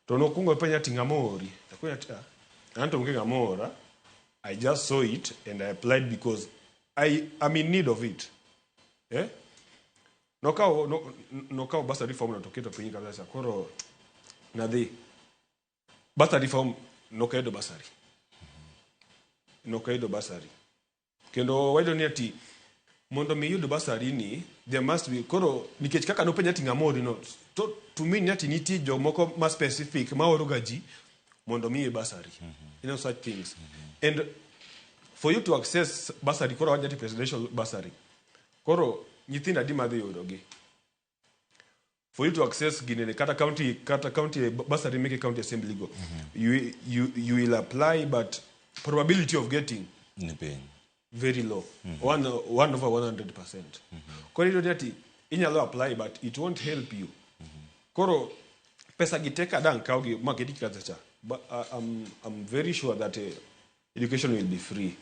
To nokwongo openja ati ng'ama oori? Apenja ati ah, an to onge ng'ama oora. I just saw it and I applied because I am in need of it. Eh? Nokawo no, nokawo bursary form no to oketo piny kabisa. Koro nadhi. Bursary form nokayudo bursary. Nokayudo bursary. Kendo wayudo ni ati mondo mi iyud bursary ni there must be koro nikech kaka nopenja ati ng'ama oori no to mean ni ati nitie jomoko ma specific ma oro ga ji mondo miyi bursary. You know such things. And for you to access bursary koro wacho ati presidential bursary. Koro nyithindo adi madhi yudogi? For you to access ginene kata county bursary meke county assembly go you will apply but probability of getting Ni piny. very low. One over 100%. Koro iyudo ni ati inyalo apply but it won't help you. Koro pesa gi te ka dang' kawgi ma ketgi kacha cha. But I'm very sure that education will be free.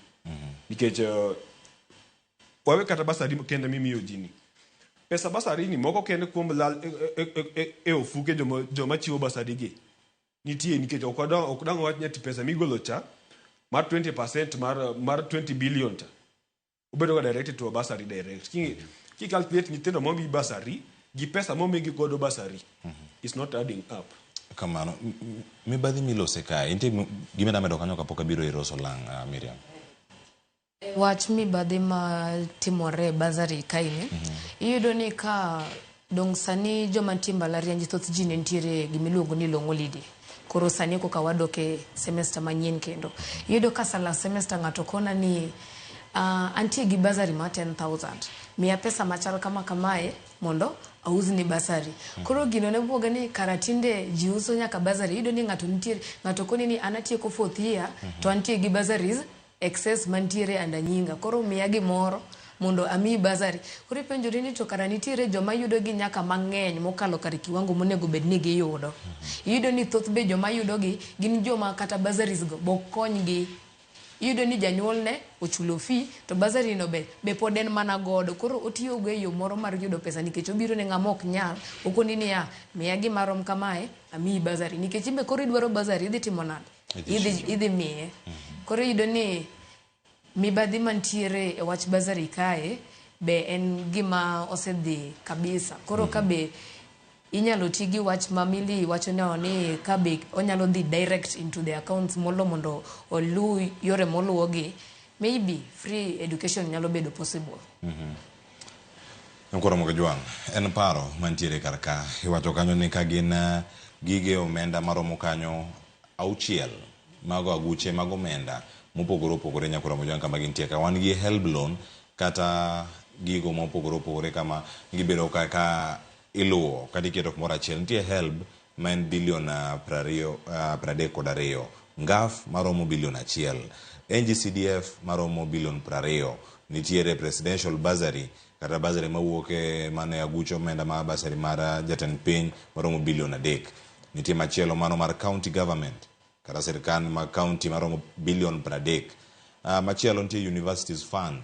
Nikech wawe kata bursary kende mimiyo ji ni. Pesa bursary ni moko kende kuom lal e ofuke joma chiwo bursary gi. Nitie nikech ok dang' wach ni ati pesa migolo cha mar 20% mar 20 billion cha obedo ga directed to a bursary direct. Ki calculate nyithindo momi bursary gi pesa momigi godo bursary it's not adding up. Kamano, mibadhi milose kae, nitie gima damedo kanyo kapok abiro ir Rose Olang', Miriam. Wach mibadhi ma timore e bursary kaeni, iyudo ni ka dong sani joma nitie mbalariany thoth ji ne nitiere gimiluongo ni long holiday. Koro sani koka wadok e semester manyien kendo. Iyudo ka sa last semester ng'ato kona ni antie gi bursary mar 10,000. Miya pesa machal kama kamae mondo ausni bursary. Koro gino ne buoga ni kara tinde ji uso nyaka bursary. Iyudo ni ng'ato nitiere, ng'ato koni ni an atieko fourth year to antie gi bursaries excess mantiere under nyinga. Koro miya gimoro mondo amiyi bursary. Koro ipenjori ni to kara nitiere joma yudo gi nyaka mang'eny mokalo kar kiwango monego bed ni giyudo. Iyudo ni thoth be joma yudo gi gin joma kata bursaries go bok konygi. Iyudo ni janyuol ne ochulo fee to bursary no be pod en mana godo. Koro otiyo go e yo moro mar yudo pesa nikech obiro ne ng'ama ok nyal. Okoni niya, miya gima rom kamae, amiyi bursary. Nikech imbe koro idwaro bursary, idhi timo nade? Idhi miye. Koro iyudo ni mibadhi mantiere e wach bursary kae be en gima osedhi kabisa. Koro ka be inyalo ti gi wach ma Milly wacho no ni ka be onyalo dhi direct into the accounts molo mondo oluw yore moluwogi, maybe free education nyalo bedo possible. Koro Mokojwang', en paro mantiere kar ka. Iwacho kanyo ni ka gin gige omenda maromo kanyo 6 mago aguche mag omenda mopogore opogore nyakoro Mokojwang' kama gintie ka. Wan gi HELB loan kata gigo mopogore opogore kama gibedo ka iluwo kata iketo kumoro achiel. Nitie HELB ma en bilion 32, NGAF maromo bilion 1, NGCDF maromo bilion 20, nitiere presidential bursary kata bursary mawuok e mano e aguch omenda mar bursary mar jatend piny maromo bilion 3. Nitie machielo mano mar county government kata sirkand mag county maromo bilion 30. Machielo nitie universities fund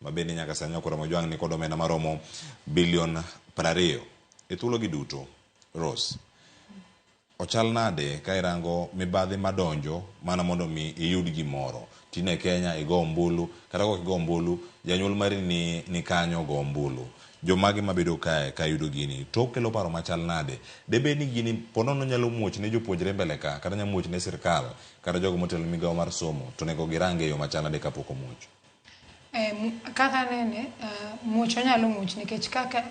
Ma bende nyaka sani Nyakwar Mojwang' ni kod omenda maromo bilion 20. E thuologi duto, Rose, ochal nade ka irango mibadhi madonjo mana mondo mi iyud gimoro? Tine Kenya igo ombulu, kata kok igo ombulu, janyuol mari ni kanyo go ombulu. Jomage mabedo kae ka yudo gini to kelo paro machal nade? Debed ni gini ponono nyalo muoch ne jopuonjre mbele ka, kata nyalo muoch ne sirkal, kata jogo motelo ne migawo mar somo, to onego girange e yo machal nade kapok omuoch? Kaka anene, muoch onyalo muoch nikech kaka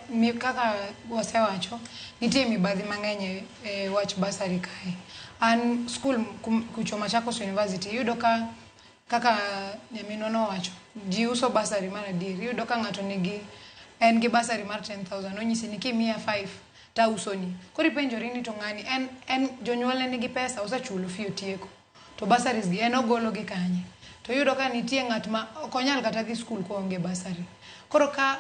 wasewacho, nitie mibadhi mang'eny e wach bursary kae. An skul kucho Machakos University, iyudo ka kaka nyaminwa nowacho, ji uso bursary mar adier. Iyudo ka ng'ato nigi en gi bursary mar 10,000, onyisi ni kimiya 5 tausoni. Koro ipenjori ni to ng'ani en jonyuolne nigi pesa, osechulo fee otieko. To bursaries gi en ogolo gi kanye? To iyudo ka nitie ng'at ma ok onyal kata dhi skul koonge bursary. Koro ka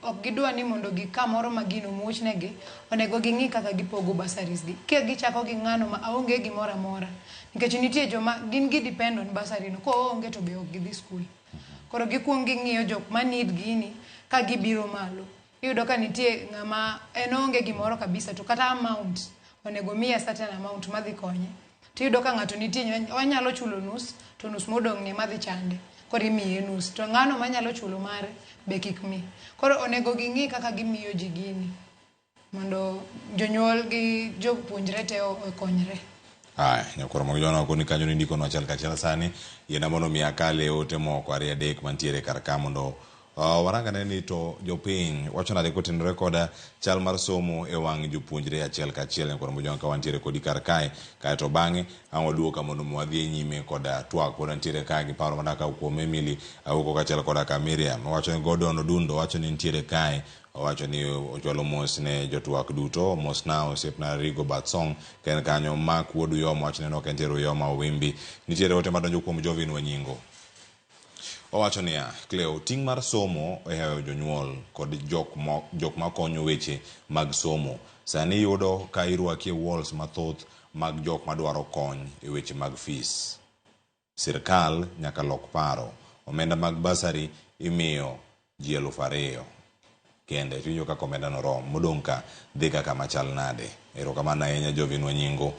ok gidwa ni mondo gi kamoro ma gino muochnegi, onego ging'i kaka gipogo bursaries gi. Ka gichako gi ng'ano ma aonge gimoro amora. Nikech nitie joma gin gi depend on bursary no, koonge to be ok gidhi skul. Koro gikuong ging'iyo jok ma need gini ka gibiro malo. Iyudo ka nitie ng'ama en oonge gimoro kabisa to kata amount onego miye certain amount madhi konye. Tiyudo ka ng'ato nitie onyalo chulo nus to nus modong' ni madhi chande. Koro imiye nus to ng'ano manyalo chulo mare be kik mi. Koro onego ging'i kaka gimiyo ji gini mondo jonyuol gi jopuonjre te okonyre. Aya, Nyakwar Mojwang' oko ni kanyo ni ndiko no achiel kachiel sani. Yiena mondo mi akal e ote moko 2 3 mantiere kar ka mondo warang ane ni to jopiny wacho nade kotenore koda chal mar somo e wang' jopuonjre achiel kachiel. Nyakwar Mojwang' ka wantiere kodi kar kae, kaeto bang'e ang' waduogo ka mondo mi wadhi e nyime koda twak. Pod wantiere kae gi paro madaka kuom Emily Awuko kaachiel koda ka Miriam. Owacho ni Gordon Odundo wacho ni nitiere kae. Owacho ni ochwalo mos ne jotwak duto. Mos na osiepna Rigo Batsong ka en kanyo. Mark wuod Uyoma wacho ni ok entiere Uyoma Owimbi. Nitiere ote madonjo kuom Jovin Wanyingo. Owacho niya, Cleo, ting' mar somo ohewo jonyuol kod jok makonyo weche mag somo. Sani iyudo ka irwaki e walls mathoth mag jok madwaro kony e weche mag fees. Sirkal nyaka lok paro. Omenda mag bursary imiyo ji 2,000 kende. Tiwinjo kaka omenda no rom. Modong' ka dhi kaka machal nade. Erokamano ahinya Jovin Wanyingo.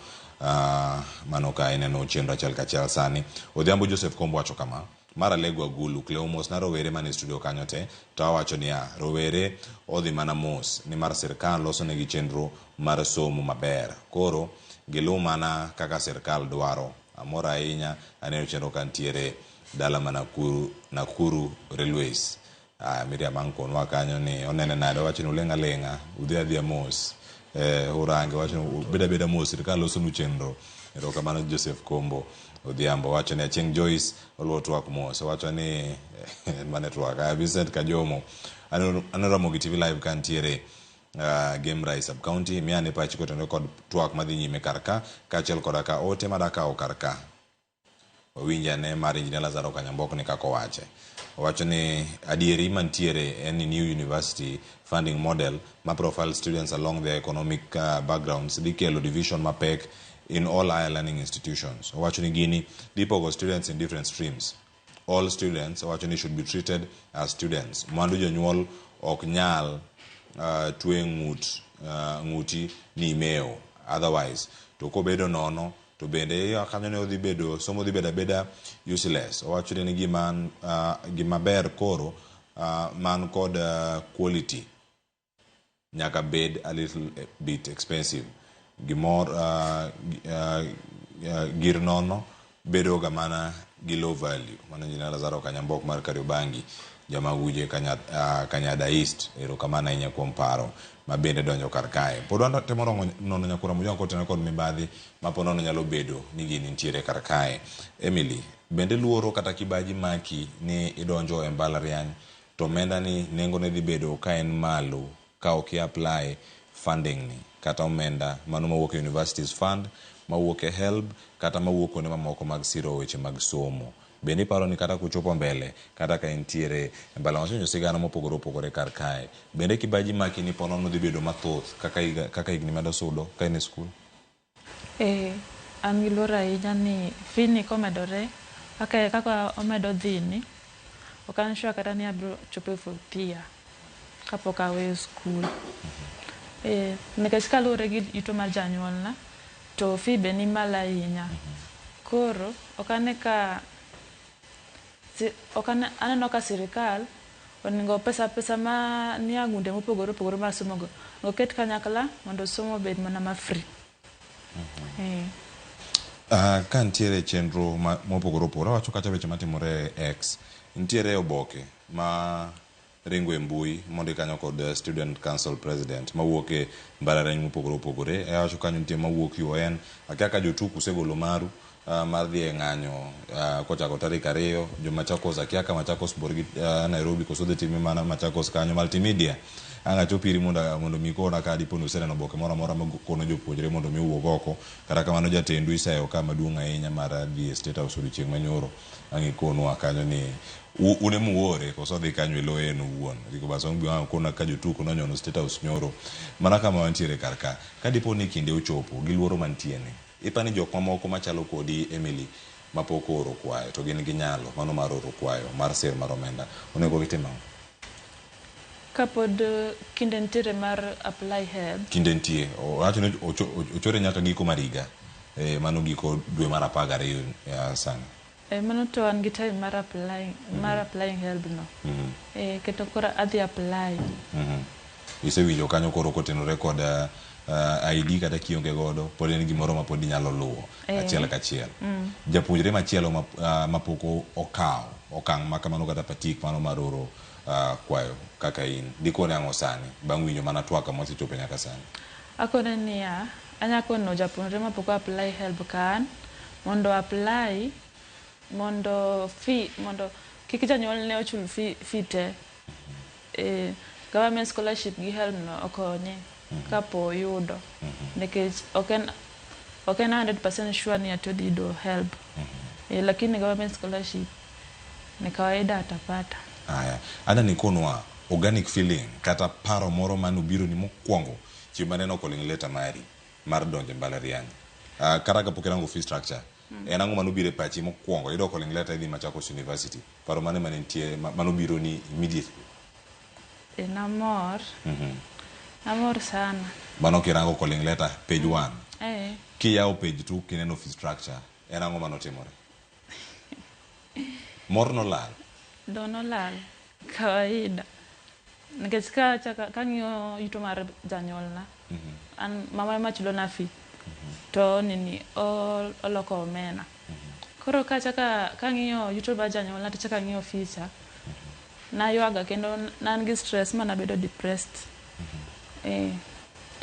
Mano ka ineno chenro achiel kachiel sani. Odhiambo Joseph Kombo wacho kama. Mar Alego Agulu, Cleo mos na rowere mane studio kanyo te, to awacho niya, rowere odhi mana mos, nimar sirkal loso negi chenro mar somo maber. Koro, giluw mana kaka sirkal dwaro. Amor ahinya, aneno chenro ka nitiere dala ma Nakuru Railways. Miriam Ankonwa kanyo ni onene nade, owacho ni uling' aling'a, udhi adhiya mos. Urange, owacho ni ubed abeda mos, sirkal loso nu chenro. Erokamano Joseph Kombo Odhiambo wacho ni Achieng' Joyce oluwo twak mos. Owacho ni mane twak. Vincent Kajomo aneno Ramogi TV Live ka nitiere Game Rai Sub County. Miya ane pachi kotenore kod twak madhi nyime kar ka, kaachiel koda ka ote madakawo kar ka. Wawinj ane mar Engineer Lazaro Kanyambok ni kaka owache. Owacho ni adieri mantiere en ni new university funding model ma profile students along their economic backgrounds dhi kelo division mapek in all higher learning institutions. Owacho ni gini dhi pogo students in different streams. All students, owacho ni, should be treated as students. Mwandu jonyuol ok nyal twe ng'uti ni imewo. Otherwise, to kobedo nono, to bende kanyo ne odhi bedo, somo dhi bedo abeda useless. Owacho ni gima ber koro man kod quality nyaka bed a little bit expensive. Gimor gir nono bedo ga mana gi low value. Mano Engineer Lazaro Kanyambok mar Kariobangi, Jamaguje Kanyada East. Erokamano ahinya kuom paro ma bende donjo kar kae. Pod watemo nono Nyakwar Mojwang' kotenore kod mibadhi ma po nono nyalo bedo ni gini nitiere kar kae. Emily, bende luoro kata kibaji maki ni idonjo e mbalariany to omenda ni nengone dhi bedo ka en malo ka ok i-apply funding ni kata omenda mano mawuok e Universities Fund, mawuok e HELB kata mawuok kuonde mamoko mag siro weche mag somo. Bende iparo ni kata kuchopo mbele kata ka intiere e mbala wasewinjo sigana mopogore opogore kar kae. Bende kibaji maki ni po nono dhi bedo mathoth kaka higni medo sudo ka in e skul? An gi luoro ahinya ni fee ni komedore kaka omedo dhi ni Ok an sure kata ni abiro chopo e fourth year kapok aweyo skul. Eh, nikech kaluwore gi yuto mar janyuolna to fee be ni malo ahinya. Koro ok ane ka si, ok ane, aneno ka sirikal onego pesa pesa ma nie agunde mopogore opogore mar somo go oket kanyakla mondo somo obed mana ma free. Eh. Ka nitiere chenro mopogore opogore, awacho kacha weche matimore e X, nitiere oboke ma ringo e mbui mondik kanyo kod Student Council President mawuok e mbalariany mopogore opogore. Awacho kanyo nitie mawuok UoN, akia ka jotuk usegolo maru mar dhi e ng'anyo kochako tarik 2, jo Machakos akia ka Machakos bor gi Nairobi koso dhi time mana Machakos kanyo. Multimedia ang' achop iri mondo mi ikona ka dipo ni useneno oboke moro amora makono jopuonjre mondo mi owuog oko. Kata kamano jatendu iseyo ka maduong' ahinya mar dhi e State House odiochieng' manyoro. Ang' ikonwa kanyo ni un ema uore koso odhi kanyo e loye en owuon. Rico Basong bi ang' kona ka jotuko nonyono State House nyoro. Mana kama wantiere kar ka. Ka dipo ni kinde ochopo gi luoro mantie ni, ipani jok mamoko machalo kodi Emily mapok ooro kwayo to gin gi nyalo mano mar oro kwayo mar sir mar omenda onego gitim ang'o? Kapod kinde nitiere mar apply HELB. Kinde nitie. Owacho ni ochore nyaka giko mar higa. Mano giko dwe mar 12 sani. Mano to an gi time mar applying, mar applying HELB no. Kendo koro adhi apply. Isewinjo kanyo koro kotenore kod ID kata kionge godo pod en gimoro ma pod inyalo luwo achiel kachiel. Japuonjre machielo mapok okawo okang' ma kamano kata patik mano mar oro kwayo kaka in dikone ang'o sani bang' winjo mana twak mosechopo nyaka sani? Akone niya, anya kono japuonjre mapok apply HELB ka an mondo apply mondo fee mondo kik janyuolne ochul fee te. Government scholarship gi HELB no okonye kapo oyudo. Nikech ok en 100% sure ni ati odhi yudo HELB. Lakini government scholarship ni kawaida atapata. Aya, ada nikonwa organic feeling kata paro moro mane obiro ni mokwongo chieng' maneno calling letter mari mar donjo e mbalariany. Kata kapok irango fee structure, en ang'o mane obiro e pachi mokwongo iyudo calling letter idhi Machakos University? Paro mane mane nitie mane obiro ni immediately? Namor. Namor sana. Mano kirango calling letter page 1. Kiyawo page 2 kineno fee structure, en ang'o mane otimore? Mor nolal? Do nolal. Kawaida. Nikech ka kang'iyo yuto mar janyuolna, an mama ema chulona fee. To nini oloko omena. Koro kachaka kang'iyo yuto mar janyuolna to achako ang'iyo fee cha, naywaga kendo ne an gi stress ma nabedo depressed. E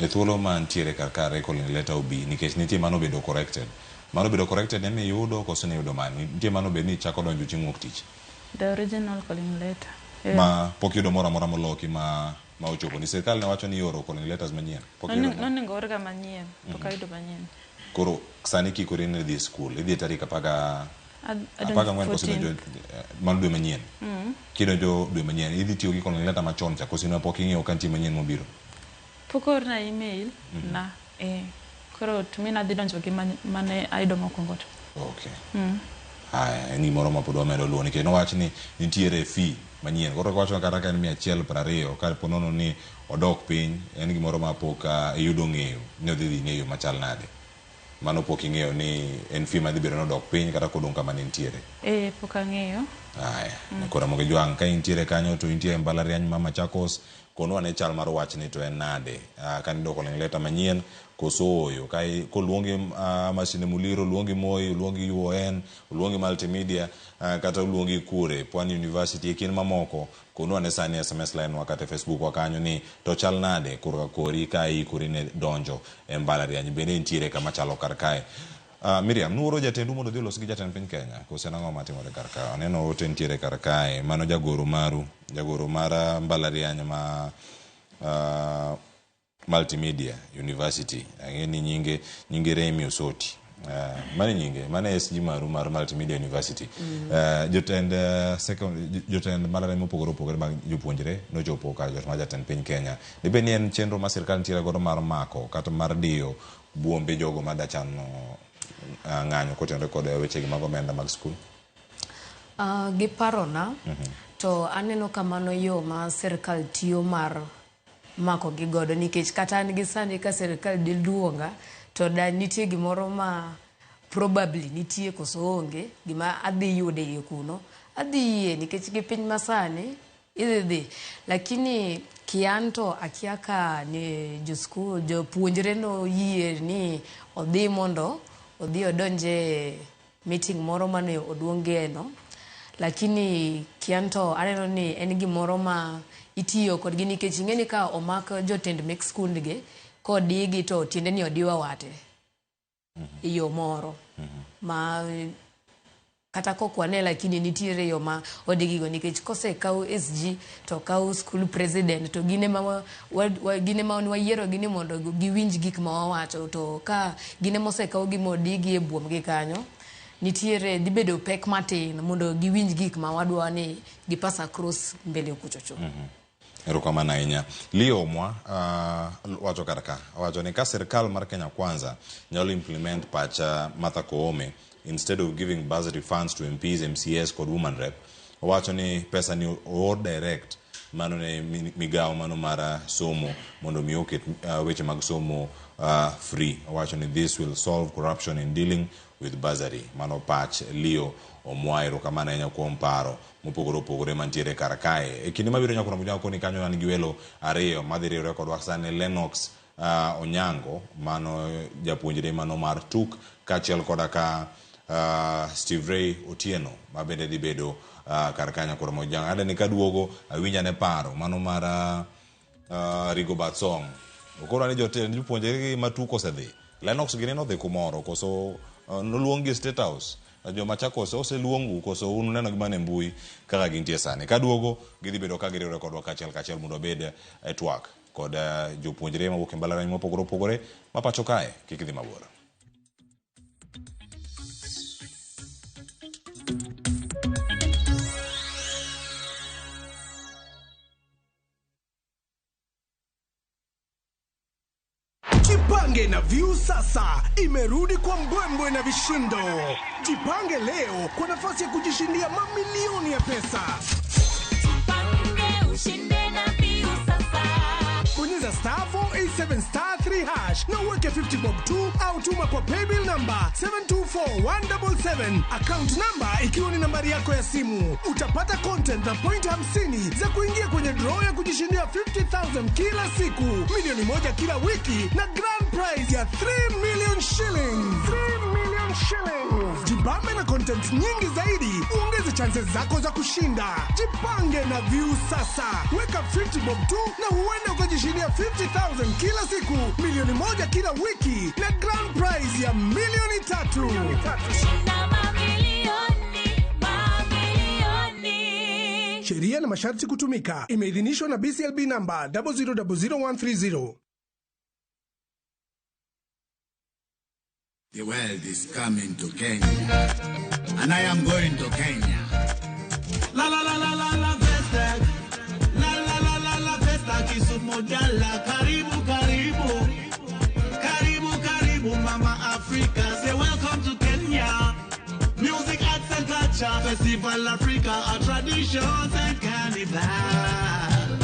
thuolo mantiere kar kare calling letter obi nikech nitie mano bedo corrected. Mano bedo corrected ema iyudo koso ne iyudo mane? Nitie mano bed ni chako donjo chieng' wuok tich. The original calling letter. Ma pok iyudo moro amora moloki ma ochopo ni sirkal ne wacho ni ioro calling letters manyien. Pok iyudo moro? Nonego orga manyien, pok ayudo manyien. Koro sani kikori ni idhi skul, idhi tarik 14 koso idonjo mano dwe manyien. Kidonjo dwe manyien, idhi tiyo gi calling letter machon cha koso pok ing'eyo ka nitie manyien mobiro? Pok oorna email na. Koro to mi nadhi donjo gi mane ayudo mokwongo to. Okay. Haya, en gimoro ma pod wamedo luwo nikech nowach ni nitiere fee manyien. Koro wacho kata ka en 120 ka po nono ni odok piny, en gimoro ma pok iyudo ng'eyo ni odhi dhi ng'eyo machal nade. Mano pok ing'eyo ni en fee madhi bedo ni odok piny kata kodong' kama ne nitiere. Pok ang'eyo. Haya, koro Ramogi Jwang' ka intiere kanyo to intie e mbalariany ma Machakos, konwa ne chal mar wachni to en nade? Ka niyudo calling letter manyien koso ooyo? Ka koluongi Masinde Muliro, oluongi Moi, oluongi UoN, oluongi Multimedia, kata oluongi Kure, Pwani University, e kind mamoko, konwa ne sani SMS line wa kata e Facebook wa kanyo ni to chal nade korka kori ka iikori ne donjo e mbalariany, bende intiere kama chalo kar kae. Miriam, nuoro jatendu mondo odhi olos gi jatend piny Kenya, koso en ang'o matimore kar ka? Aneno ote nitiere kar kae, mano jagoro maru, jagoro mar mbalariany ma Multimedia University. Ang'e ni nyinge Remi Osoti. Mano nyinge, mano SG maru mar Multimedia University. Jotend jotend mbalariany mopogore opogore mag jopuonjre nochopo ka jot mar jatend piny Kenya. Dibed ni en chenro ma sirkal nitiere godo mar mako kata mar diyo buombe jogo madachano ng'anyo kotenore kod wechegi mag omenda mag skul? Gi parona, To aneno ka mano yo ma sirkal tiyo mar mako gi godo nikech kata an gi sani ka sirkal diluonga to da nitie gimoro ma probably nitie koso onge gima adhi yudo e iye kuno adhi yie nikech gi piny masani idhi dhi lakini kian to akia ka ni joskul jopuonjre noyie ni odhi mondo odhi odonje meeting moro mane oduongie no lakini kian to aneno ni en gimoro ma itiyo kodgi nikech ing'e ni ka omak jotend mek skundgi kodigi to tiende ni odiwa wate e yo moro ma kata kok wane lakini nitiere yo ma odigigo nikech kosekaw SG to okaw school president to gin ema gin ema wayiero gi ni mondo giwinj gik ma wawacho to ka gin ema osekaw gi modigi e buomgi kanyo nitiere dhi bedo pek matin mondo giwinj gik ma wadwa ni gi pass across mbele kuchocho. Erokamano ahinya. Leo Mwa wacho kar ka, owacho ni ka sirkal mar Kenya Kwanza nyalo implement pach Martha Koome instead of giving bursary funds to MPs, MCAs kod woman rep, owacho ni pesa ni oor direct mano ne migawo mano mar somo mondo mi oket weche mag somo free. Owacho ni this will solve corruption in dealing with bursary. Mano pach Leo Omwa. Erokamano ahinya kuom paro mopogore opogore mantiere kar kae. E kinde mabiro nyaka romo koni kanyo an gi welo ariyo madhi riwore kodwa sani Lennox Onyango mano japuonjre mano mar TUK kaachiel koda ka Steve Ray Otieno ma bende dhi bedo kar kanyo koro mojang ade ni kaduogo awinj ane paro mano mar Rigobert Song okoro ni jotend jopuonjre gi ma TUK osedhi Lennox gini nodhi kumoro koso noluong gi State House joma cha koso oseluongu koso un uneno gi mana e mbui kaka gintie sani kaduogo gidhi bedo ka giriwore kodwa kachiel kachiel mondo wabed e twak kod jopuonjre mawuok e mbalariany mopogore opogore ma pacho kae kik idhi mabor. Jipange na Viusasa imerudi kwa mbwembwe na vishindo. Jipange leo kwa nafasi ya kujishindia mamilioni ya pesa. Ushinde na Viusasa. Bonyeza star 487 star 3 hash na uweke 50 bob 2 au tuma kwa paybill number 724177, account number ikiwa ni nambari yako ya simu. Utapata content na point 50 za kuingia kwenye draw ya kujishindia 50,000 kila siku, 1 milioni kila wiki na grand prize ya 3 million shillings. 3 million shillings. Jibambe na content nyingi zaidi, uongeze chances zako za kushinda. Jipange na Viusasa, weka 50 bob tu na huenda ukajishindia 50,000 kila siku, 1 milioni kila wiki na grand prize ya 3 milioni. Shinda mamilioni, mamilioni. Sheria na masharti kutumika. Imeidhinishwa na BCLB namba 0000130. The world is coming to Kenya, and I am going to Kenya. La la la la la la Festac. La la la la la Festac Kisumu Dala. Karibu karibu. Karibu karibu Mama Africa. Say welcome to Kenya. Music, arts and culture, Festival Africa, our traditions and carnival.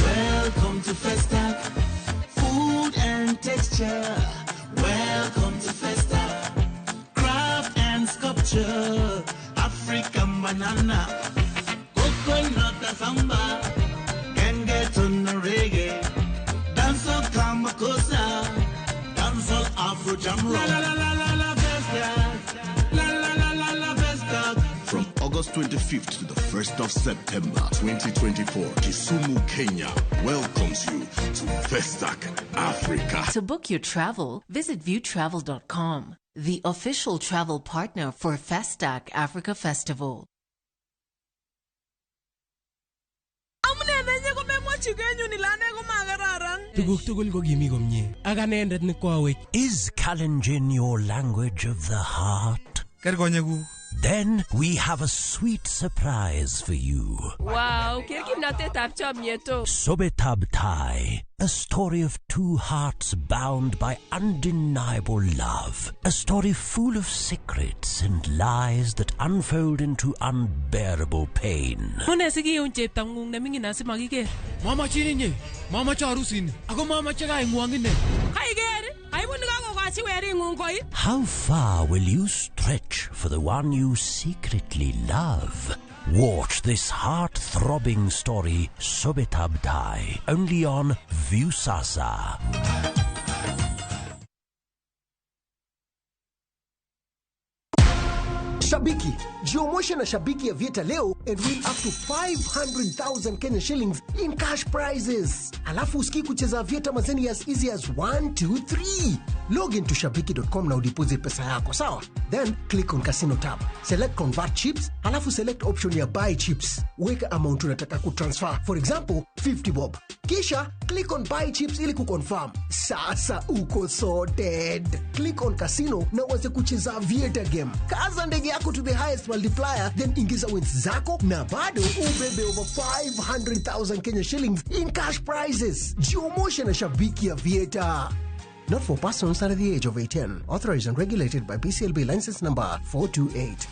Welcome to Festac. Food and texture. Welcome to Festac. Craft and sculpture. African banana. Coconut samba, Gengetone reggae, dancehall Kamakosa, dancehall Afro Jam Rock. La la la la la la Festac, la la la la la Festac. From August 25th to the 1st of September 2024, Kisumu, Kenya welcomes you to Festac Africa. To book your travel, visit viewtravel.com, the official travel partner for Festac Africa Festival. Amune nenye komemwochi kenyun ile ane komakararan. Tuguk tugul ko kimi komie ak anendet ne koawech. Is Kalenjin your language of the heart? Ker konyekuk. Then we have a sweet surprise for you. Wow, ker kimnatetab chomyet o. Sobetab Tai, a story of two hearts bound by undeniable love. A story full of secrets and lies that unfold into unbearable pain. Mune sikiun cheptong'ung neming'in asimakiker. Mamachin inye, mamache arusini, ako mamache kaing'wong ine. Kaiker, aibu nekakokochi wering'ung koit. How far will you stretch for the one you secretly love? Watch this heart-throbbing story, Sobetab Tai, only on Viusasa. Shabiki, jiomoshe na Shabiki ya Vieta leo and win up to 500,000 Kenya shillings in cash prizes. Alafu usikii kucheza Vieta mazeni as easy as 1, 2, 3. Log into shabiki.com na udeposit pesa yako, sawa? Then click on casino tab. Select convert chips, alafu select option ya buy chips. Weka amount unataka kutransfer, for example 50 bob. Kisha click on buy chips ili kuconfirm. Sasa uko sorted. Click on casino na uanze kucheza Vieta game. Kaza ndege yako to the highest multiplier, then ingiza wins zako na bado ubebe over 500,000 Kenya shillings in cash prizes. Jiomoshe na Shabiki ya Vieta. Not for persons under the age of 18. Authorized and regulated by BCLB license number 428.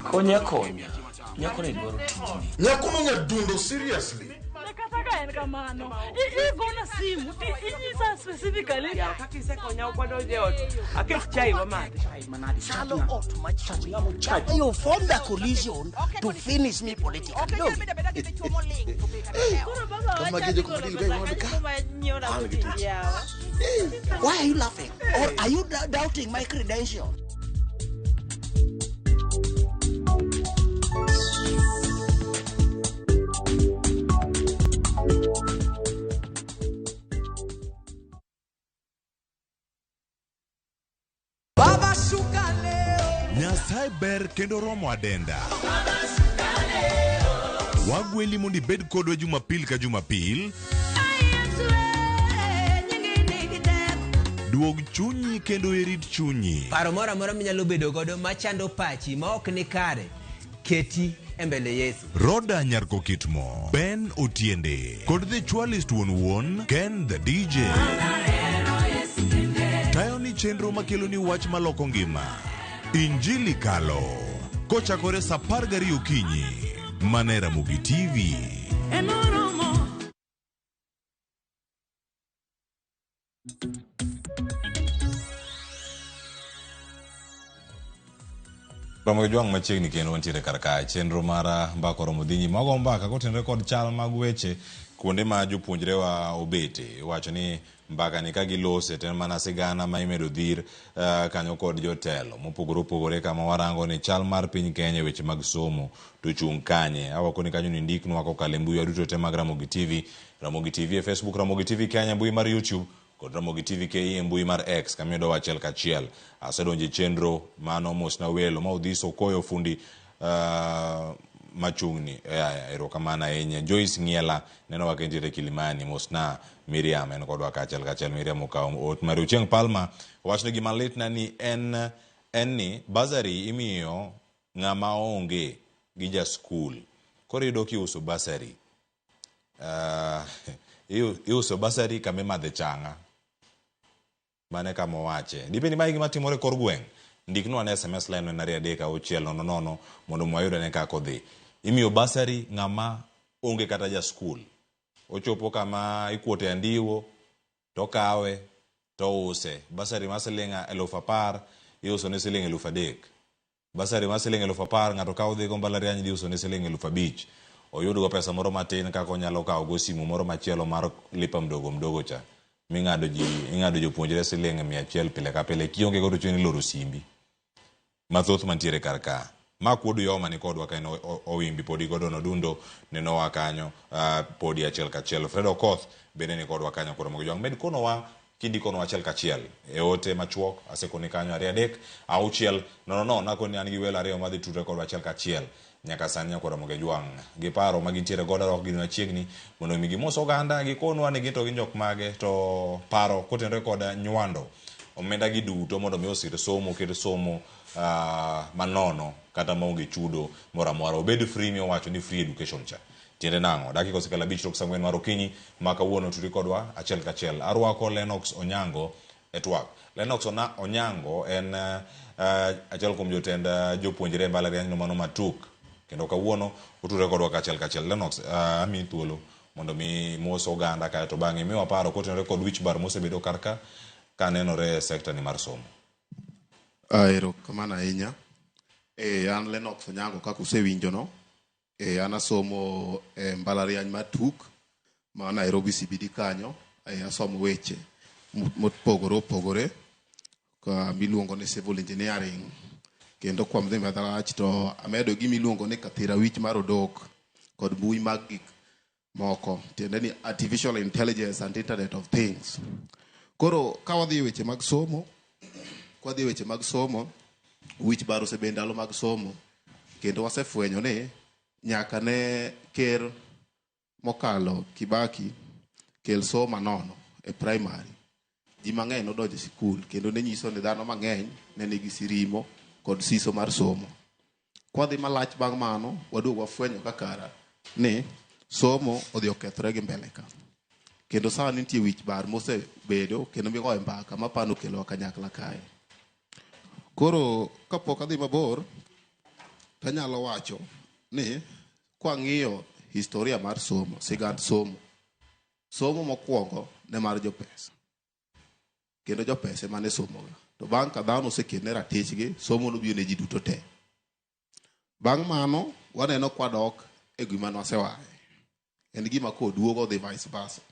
Konya konya. Nyako ni dwaro tijni. Nyako no nyadundo seriously. Kata ka en kamano, igona simu, inyisa specifically. Kaka isekonya ok wadonj e ot. Aket chai wamadhi. Chalo ot machiegni. You formed a coalition to finish me politically. No. Koro baba Kama wacha gejo ni kuma koro dil pesa ga kanyo ka. kuma nyiewna An go gi tich tich. yawa. Why are you laughing? Or are you doubting my credentials? Baba shuka leo. Nyasaye ber kendo romo adenda. Wagweli mondo ibed kodwa Jumapil ka Jumapil. Duog chunyi kendo irit chunyi. Paro moro amora minyalo bedo godo machando pachi ma ok ni kare, keti e mbele Yesu. Roda Nyarkokitmo, Ben Otiende, kod The Chwalist wuon wuon, Ken the DJ. Tayo ni chenro makelo ni wach maloko ngima. Injili Kalo. Kochakore saa 12 okinyi. Mana e Ramogi TV. Romo gi jwang' machiegni kendo wantiere kar kae chenro mar mbaka oromo dhi nyime. Wago mbaka kotenore kod chal mag weche kuonde ma jopuonjrewa obete. Iwacho ni mbaka ni ka gilose to en mana sigana ma imedo dhir kanyo kod jotelo mopogore opogore kama warango ni chal mar piny Kenya e weche mag somo to chung' kanye. Awako ni kanyo ni ndiknwa kokalo e mbui duto te mag Ramogi TV, Ramogi TV e Facebook, Ramogi TV Kenya e mbui mar YouTube kod Ramogi TV KE e mbui mar X kama iyudowa achiel kachiel. Asedonjo e chenro mano mosna welo ma Odhiso Okoyo fundi machung'ni. Erokamano ahinya. Joyce Ng'iela nenowa ka entiere Kilimani. Mosna Miriam en kodwa kaachiel kachiel. Miriam okawo ot mare. Ochieng' Palma owacho ni gima litna ni en ni bursary imiyo ng'ama onge gi ja skul. Koro iyudo kiuso bursary. Iuso bursary kama imadhe chang'a. Mane kama owache. Dibed ni mae gima timore kor gweng'. Ndiknwa ane SMS line en 2 3 6 0 0 mondo wayud ane kaka odhi. Imiyo bursary ng'ama onge kata ja skul. Ochopo kama ikuote andiwo to okawe to ouse. Bursary mar siling 10,000 iuso ne siling 3,000. Bursary mar siling 10,000 ng'ato kawo dhi go mbalariany dhi uso ne siling 5,000. Oyudgo pesa moro matin kaka onyalo kawo go simu moro machielo mar lipa mdogo mdogo cha. Ming'ado ji, ing'ado jopuonjre siling 100 pile ka pile. Kionge godo chuni iloro simbi. Mathoth mantiere kar ka. Mark Wuod Uyoma ni kodwa ka en Owimbi podi godo nodundo nenowa kanyo podi achiel kachiel. Fred Okoth bende ni kodwa kanyo koro mogo jwang'. Med konowa kindikonwa achiel kachiel e ote machuok asekoni kanyo 2 3 6 0 0 nakoni an gi welo ariyo madhi tudre kodwa achiel kachiel. nyaka sani nyakwar Ramogi Ajwang'. Gi paro ma gintiere godo arwako gini machiegni mondo mi gimos oganda gikonwa ni gin to gin jok mage to paro kotenore kod nywando omenda gi duto mondo mi osir somo ket somo manono kata maonge chudo moro amora obed free miwacho ni free education cha tiende nang'o dakika osekalo 5 tok saa 4 mar okinyi ma kawuono tudi kodwa achiel kachiel arwako Lennox Onyango e twak Lennox Onyango en achiel kuom jotend jopuonjre e mbalariany no mano matuk kendo kawuono otudore kodwa kachiel kachiel Lennox amiyi thuolo mondo mi mos oganda kae to bang'e miwa paro kotenore kod wich bar mosebedo kar ka kanenore e sekta ni mar somo. Erokamano ahinya. An Lennox Onyango kaka usewinjo no. An asomo e mbalariany mar TUK ma Nairobi CBD kanyo. Asomo weche mopogore opogore ka miluongo ni civil engineering. Kendo kuom dhi marach to amedo gima iluongo ni kathira wich mar odok kod mbui mag gik moko. Tiende ni artificial intelligence and internet of things. Koro ka wadhi e weche mag somo, kwadhi e weche mag somo, wich bar osebedo ndalo mag somo kendo wasefwenyo ni nyaka ne ker mokalo Kibaki kel somo nono e primary ji mang'eny nodonjo e sikul kendo ne nyiso ni dhano mang'eny ne nigi sirimo kod siso mar somo. Kwadhi malach bang' mano waduogo wafwenyo kakara ni somo odhi okethore gi mbele ka. Kendo sani nitie wich bar mosebedo kendo migoyo mbaka mapano okelowa kanyakla kae. Koro kapok adhi mabor, tanyalo wacho ni kwang'iyo historia mar somo, sigand somo, somo mokwongo ne mar jopesa. Kendo jopesa ema ne somoga. To bang' ka dhano oseketne ratichgi, somo nobiro ne ji duto te. Bang' mano, waneno kwadok e gima nwasewaye. En gima koduogo dhi vice versa.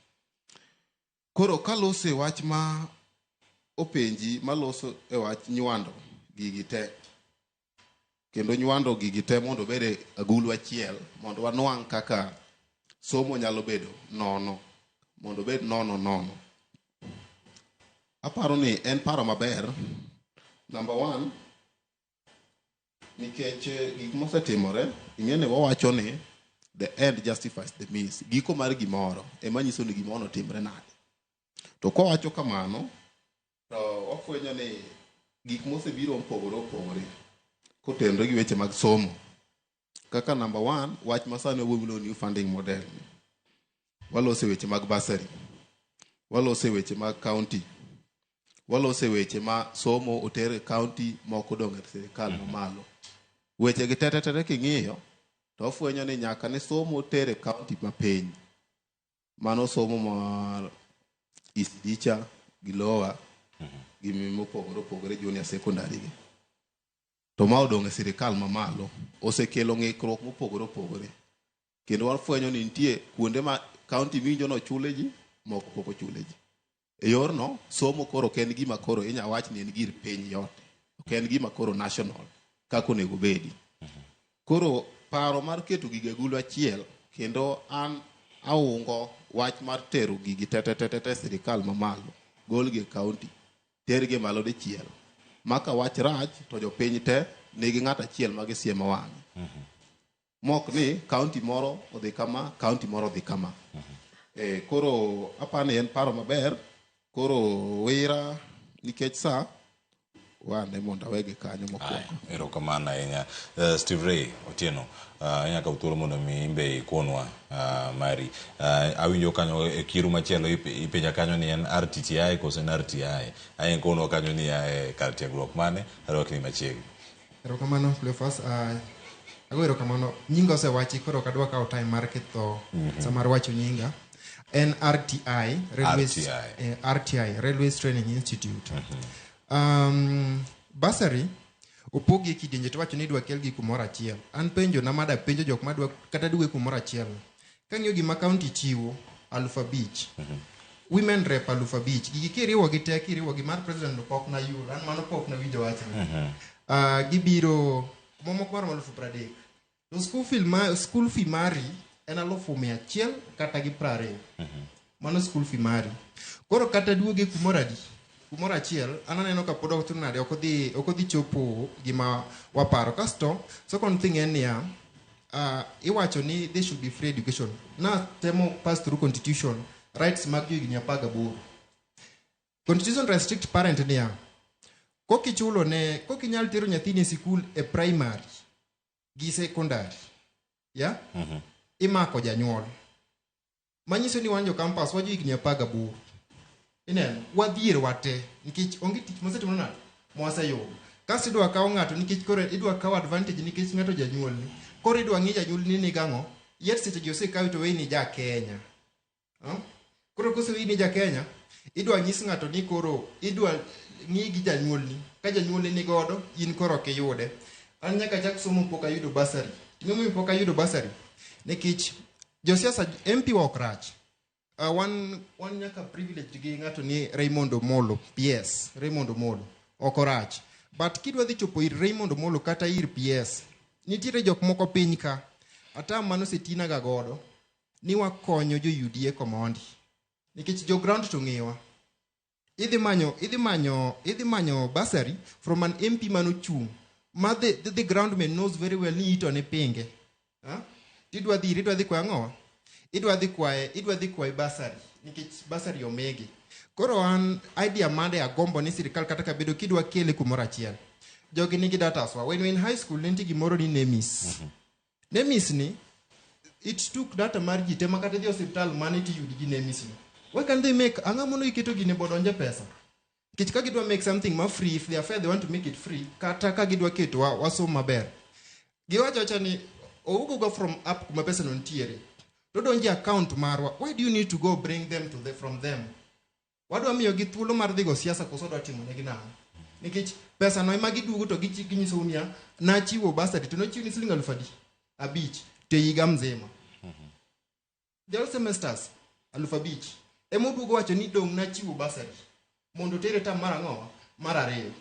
Koro kaloso e wach ma openji maloso e wach nywando gigi te. Kendo nywando gigi te mondo obed e agulu achiel mondo wanwang' kaka somo nyalo bedo nono. Mondo obed nono nono. Aparo ni en paro maber. Number one, nikech gik mosetimore, ing'e ni wawacho ni the end justifies the means. Giko mar gimoro ema nyiso ni gimoro notimre nade. To kwawacho kamano, to wafwenyo ni gik mosebiro mopogore opogore kotenore gi weche mag somo. Kaka number one, wach masani wawuoyo miluongo ni new funding model. Waloso weche mag bursary. Waloso weche mag county. Waloso weche ma somo oter e county moko odong' e sirikal mamalo. Weche gi tete tete king'iyo, to wafwenyo ni nyaka ne somo ter e county mapiny. Mano somo mar ECD cha gi lower gi mopogore opogore junior secondary gi. To ma odong' e sirikal mamalo osekelo ng'ikruok mopogore opogore. Kendo wafwenyo ni nitie kuonde ma county winjo ni ochule ji, moko pok ochule ji. E yorno, somo koro ok en gima koro inya wach ni en gir piny yote. Ok en gima koro national kaka onego bedi. Koro paro mar keto gigi e agulu achiel kendo an aungo wach mar tero gigi te te te te sirikal mamalo, golgi e county, tergi malo dichiel. Ma ka wach rach to jopiny te nigi ng'ato achiel ma gisiemo wang'e. Mok ni county moro odhi kama, county moro odhi kama. Koro apani en paro maber. Koro wira nikech sa wane mondo awegi kanyo mokwongo. Erokamano ahinya. Steve Ray Otieno, inya kawo thuolo mondo mi imbe ikonwa mari. Awinjo kanyo e kiru machielo ipenja kanyo ni en RTTI koso en RTI. Ae ikonwa kanyo ni e kar tiegruok mane, arwakni machiegni. Erokamano Cleophas. Ago erokamano. Nyinga osewachi koro ok adwa kawo time mar ketho sama mar wacho nyinga. En RTI, Railways, RTI. RTI, Railways Training Institute. Bursary opogi e kidienje to wacho ni idwa kelgi kumoro achiel. An penjo na mada penjo jok madwa kata duoge kumoro achiel. Kang'iyo gima county chiwo 5,000. Women rep 5,000. Gigi kiriwo gi te kiriwo gi mar president no pok nayudo. An mano pok nawinjo wachno. Gibiro moko maromo 30,000. To school fee mari en 100,000 kata gi 20. Mano school fee mari. Koro kata duoge kumoro adi? Kumoro achiel, an aneno ka pod ok nade, ok odhi chopo gima waparo. Kasto, second thing en niya, iwacho ni there should be free education. Na temo pass through constitution rights mag johigni 18. Constitution restrict parent niya, kokichulo ne kokinyal tero nyathini e sikul e primary gi secondary, yeah? Imako janyuol. Manyiso ni wan jo campus wa johigni 18. Ineno, wadhier wate nikech onge tich mosetimo nade mwaseyudo. Kasto idwa kawo ng'ato nikech koro idwa kawo advantage nikech ng'ato janyuolni. Koro idwa ng'i janyuolni ni gang'o, yet seche gi osekawi to weyi ni ja Kenya. Koro koseweyi ni ja Kenya, idwa nyis ng'ato ni koro idwa ng'i gi janyuolni. Ka janyuolni ni godo, in koro ok iyude. An nyaka chak somo pok ayudo bursary. Gimomiyo pok ayudo bursary? Nikech josiasa MP wa ok rach. Wan nyaka privilege gi ng'ato ni Raymond Omolo, PS, Raymond Omolo, ok orach. But kidwa dhi chopo ir Raymond Omolo kata ir PS, nitiere jok moko piny ka, ata mano osetina ga godo, ni wakonyo jo UDA komondi. Nikech jo ground to ng'iwa. Idhi manyo bursary from an MP manochung', ma the ground man knows very well ni ito ne pinge. Tidwa dhi kwayo ang'owa? Idwa dhi kwaye bursary nikech bursary omigi. Koro an idea mande agombo ni sirikal kata kabedo kidwa kele kumoro achiel. Jogi nigi data swa. When we in high school nitie gimoro ni NEMIS. NEMIS ni it took data mar ji te makata dhi osiptal mane tiyudi gi NEMIS ni. Why can't they make ang'o mondo iketo gine bodonje pesa? Nikech ka gidwa make something ma free, if they are fair they want to make it free, kata ka gidwa keto wasom maber. Giwacho acha ni owuok go from up kuma pesa no nitiere. To donje account marwa. Why do you need to go bring them to the from them? Wadwa miyo gi thuolo mar dhi go siasa koso dwa timo negi nang'o? Nikech pesa no ema giduogo to ginyiso niya nachiwo bursary to nochiwo ni siling 5,000 te higa mzima. The all semesters 5,000. Emoduogo wacho ni dong' nachiwo bursary mondo tere tam mar ang'o? Mar ariyo.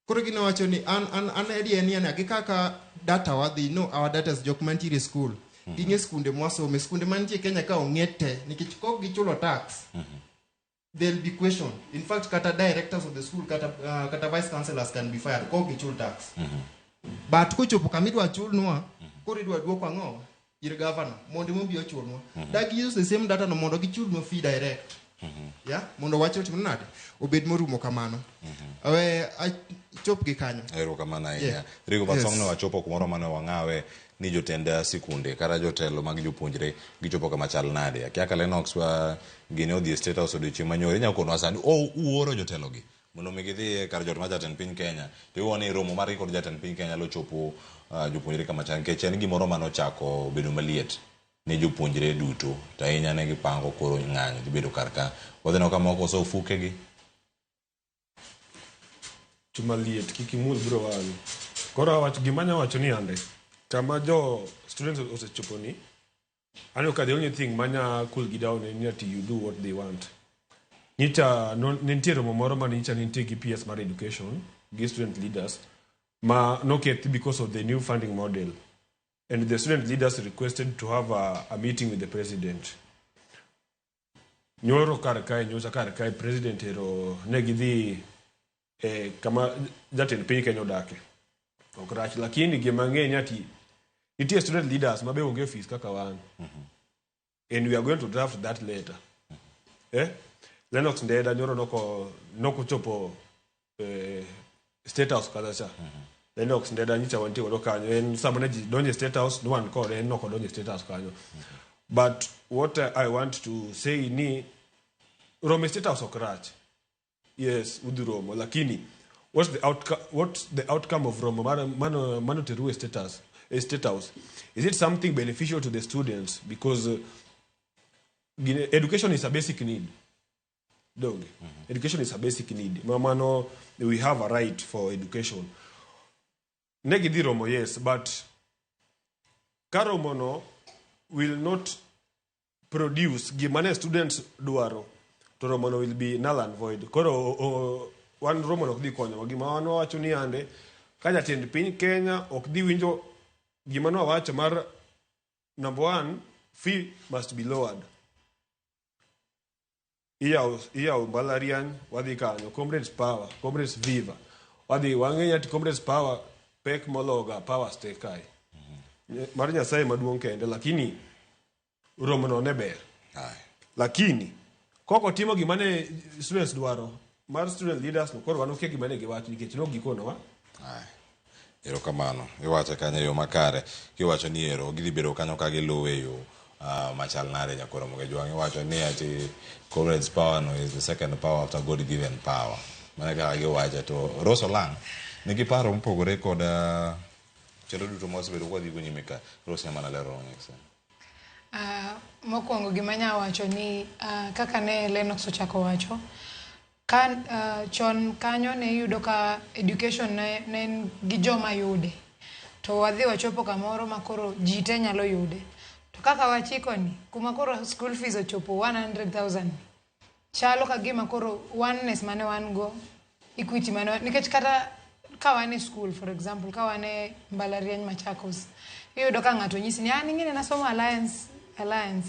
Koro gino wacho ni an idea ni gi kaka data wadhi no our data is jok mantiere school. Ging'e skunde mwasome, skunde mantie Kenya ka ong'e te nikech kok gichulo tax. There'll be question. In fact, kata directors of the school, kata vice chancellors can be fired. Kok gichul tax. But kochopo kama idwa chulnwa, koro idwa duoko ang'o? Ir governor mondo mobi ochulnwa. Dag use the same data no mondo gichulnwa fee direct. Yeah, mondo wach otim nade? Obed morumo kamano. Awe achop gi kanyo. Erokamano ahinya. Rigo Basong ne wachopo kumoro mane wang'awe ni jotend sikunde kata jotelo mag jopuonjre gichopo kama chal nade. Akia ka Lennox wa gini odhi e State House odiochieng' manyoro, inyalo konwa sani uoro jotelogi mondo mi gidhi kar jot mar jatend piny Kenya. To iwuo ni romo margi kod jatend piny Kenya nyalo chopo jopuonjre kama chal nikech en gimoro manochako bedo maliet ne jopuonjre duto to ahinya ne gipango koro ng'anyo dhi bedo kar ka. Wadhi neno ka moko oso ofukegi. Chuma liet kik imul biro wang'i. Koro awach gima anya wacho ni ande kama jo students osechopo ni aneno ka the only thing manya cool gi down en ni ati you do what they want. Nyicha no, nitie romo moro mane nyicha nitie gi PS mar education gi student leaders ma nokethi because of the new funding model, and the student leaders requested to have a meeting with the president. Nyoro kar kae, nyocha kar kae president ero ne gidhi kama jatend piny Kenya odake. Ok rach, lakini gima ng'eny ati nitie student leaders ma be onge ofis kaka wan. And we are going to draft that later. Lennox Ndeda nyoro nokochopo State House kata cha. Lennox Ndeda nyicha wantie godo kanyo. En sama ne ji donjo e State House, ne wan kode, en nokodonjo e State House kanyo. But what I want to say ni romo e State House ok rach. Yes, udhi romo, lakini what's the outcome of romo mano teru e State House? Is it something beneficial to the students? Because education is a basic need. Dog. Education is a basic need. Mano, we have a right for education. Negi dhi romo, yes, but ka romo no will not produce gimane students dwaro, to romo no will be null and void. Koro wan romo no ok dhi konyowa. Gima wan wawacho ni ande ka jatend piny Kenya ok dhi winjo gima nwawacho mar number one, fee must be lowered. Iyawo mbalariany, wadhi kanyo, comrades power, comrades viva. Wadhi wang'eyo ati comrades power pek mologa power stay kae. Mar Nyasaye maduong' kende, lakini romo no ne ber. Lakini kok otimo gima ne students dwaro mar student leaders no koro wan okia gima ne giwacho nikech ne ok gikonowa. Erokamano. Iwache kanyo e yo makare. Kiwacho ni ero gidhi bedo kanyo ka giluwe e yo machal nade Nyakwar Ramogi Ajwang'. Iwacho ni ati comrades power no is the second power after God given power. Mano e kaka giwache to Rose Olang' nigi paro mopogore kod chenro duto ma wasebedo ka wadhigo nyime ka. Rose nyamana lero next. Mokwongo gima anya wacho ni kaka ne Lennox ochako wacho ka chon kanyo ne iyudo ka education ne en gi joma yude to wadhi wachopo kamoro ma koro ji te nyalo yude to kaka wachiko ni kuma koro school fees ochopo 100,000 chalo ka gima koro oneness mane wan go equity mane nikech kata ka wan e school for example ka wan e mbalariany Machakos iyudo ka ng'ato nyisi ni an ing'eni nasomo Alliance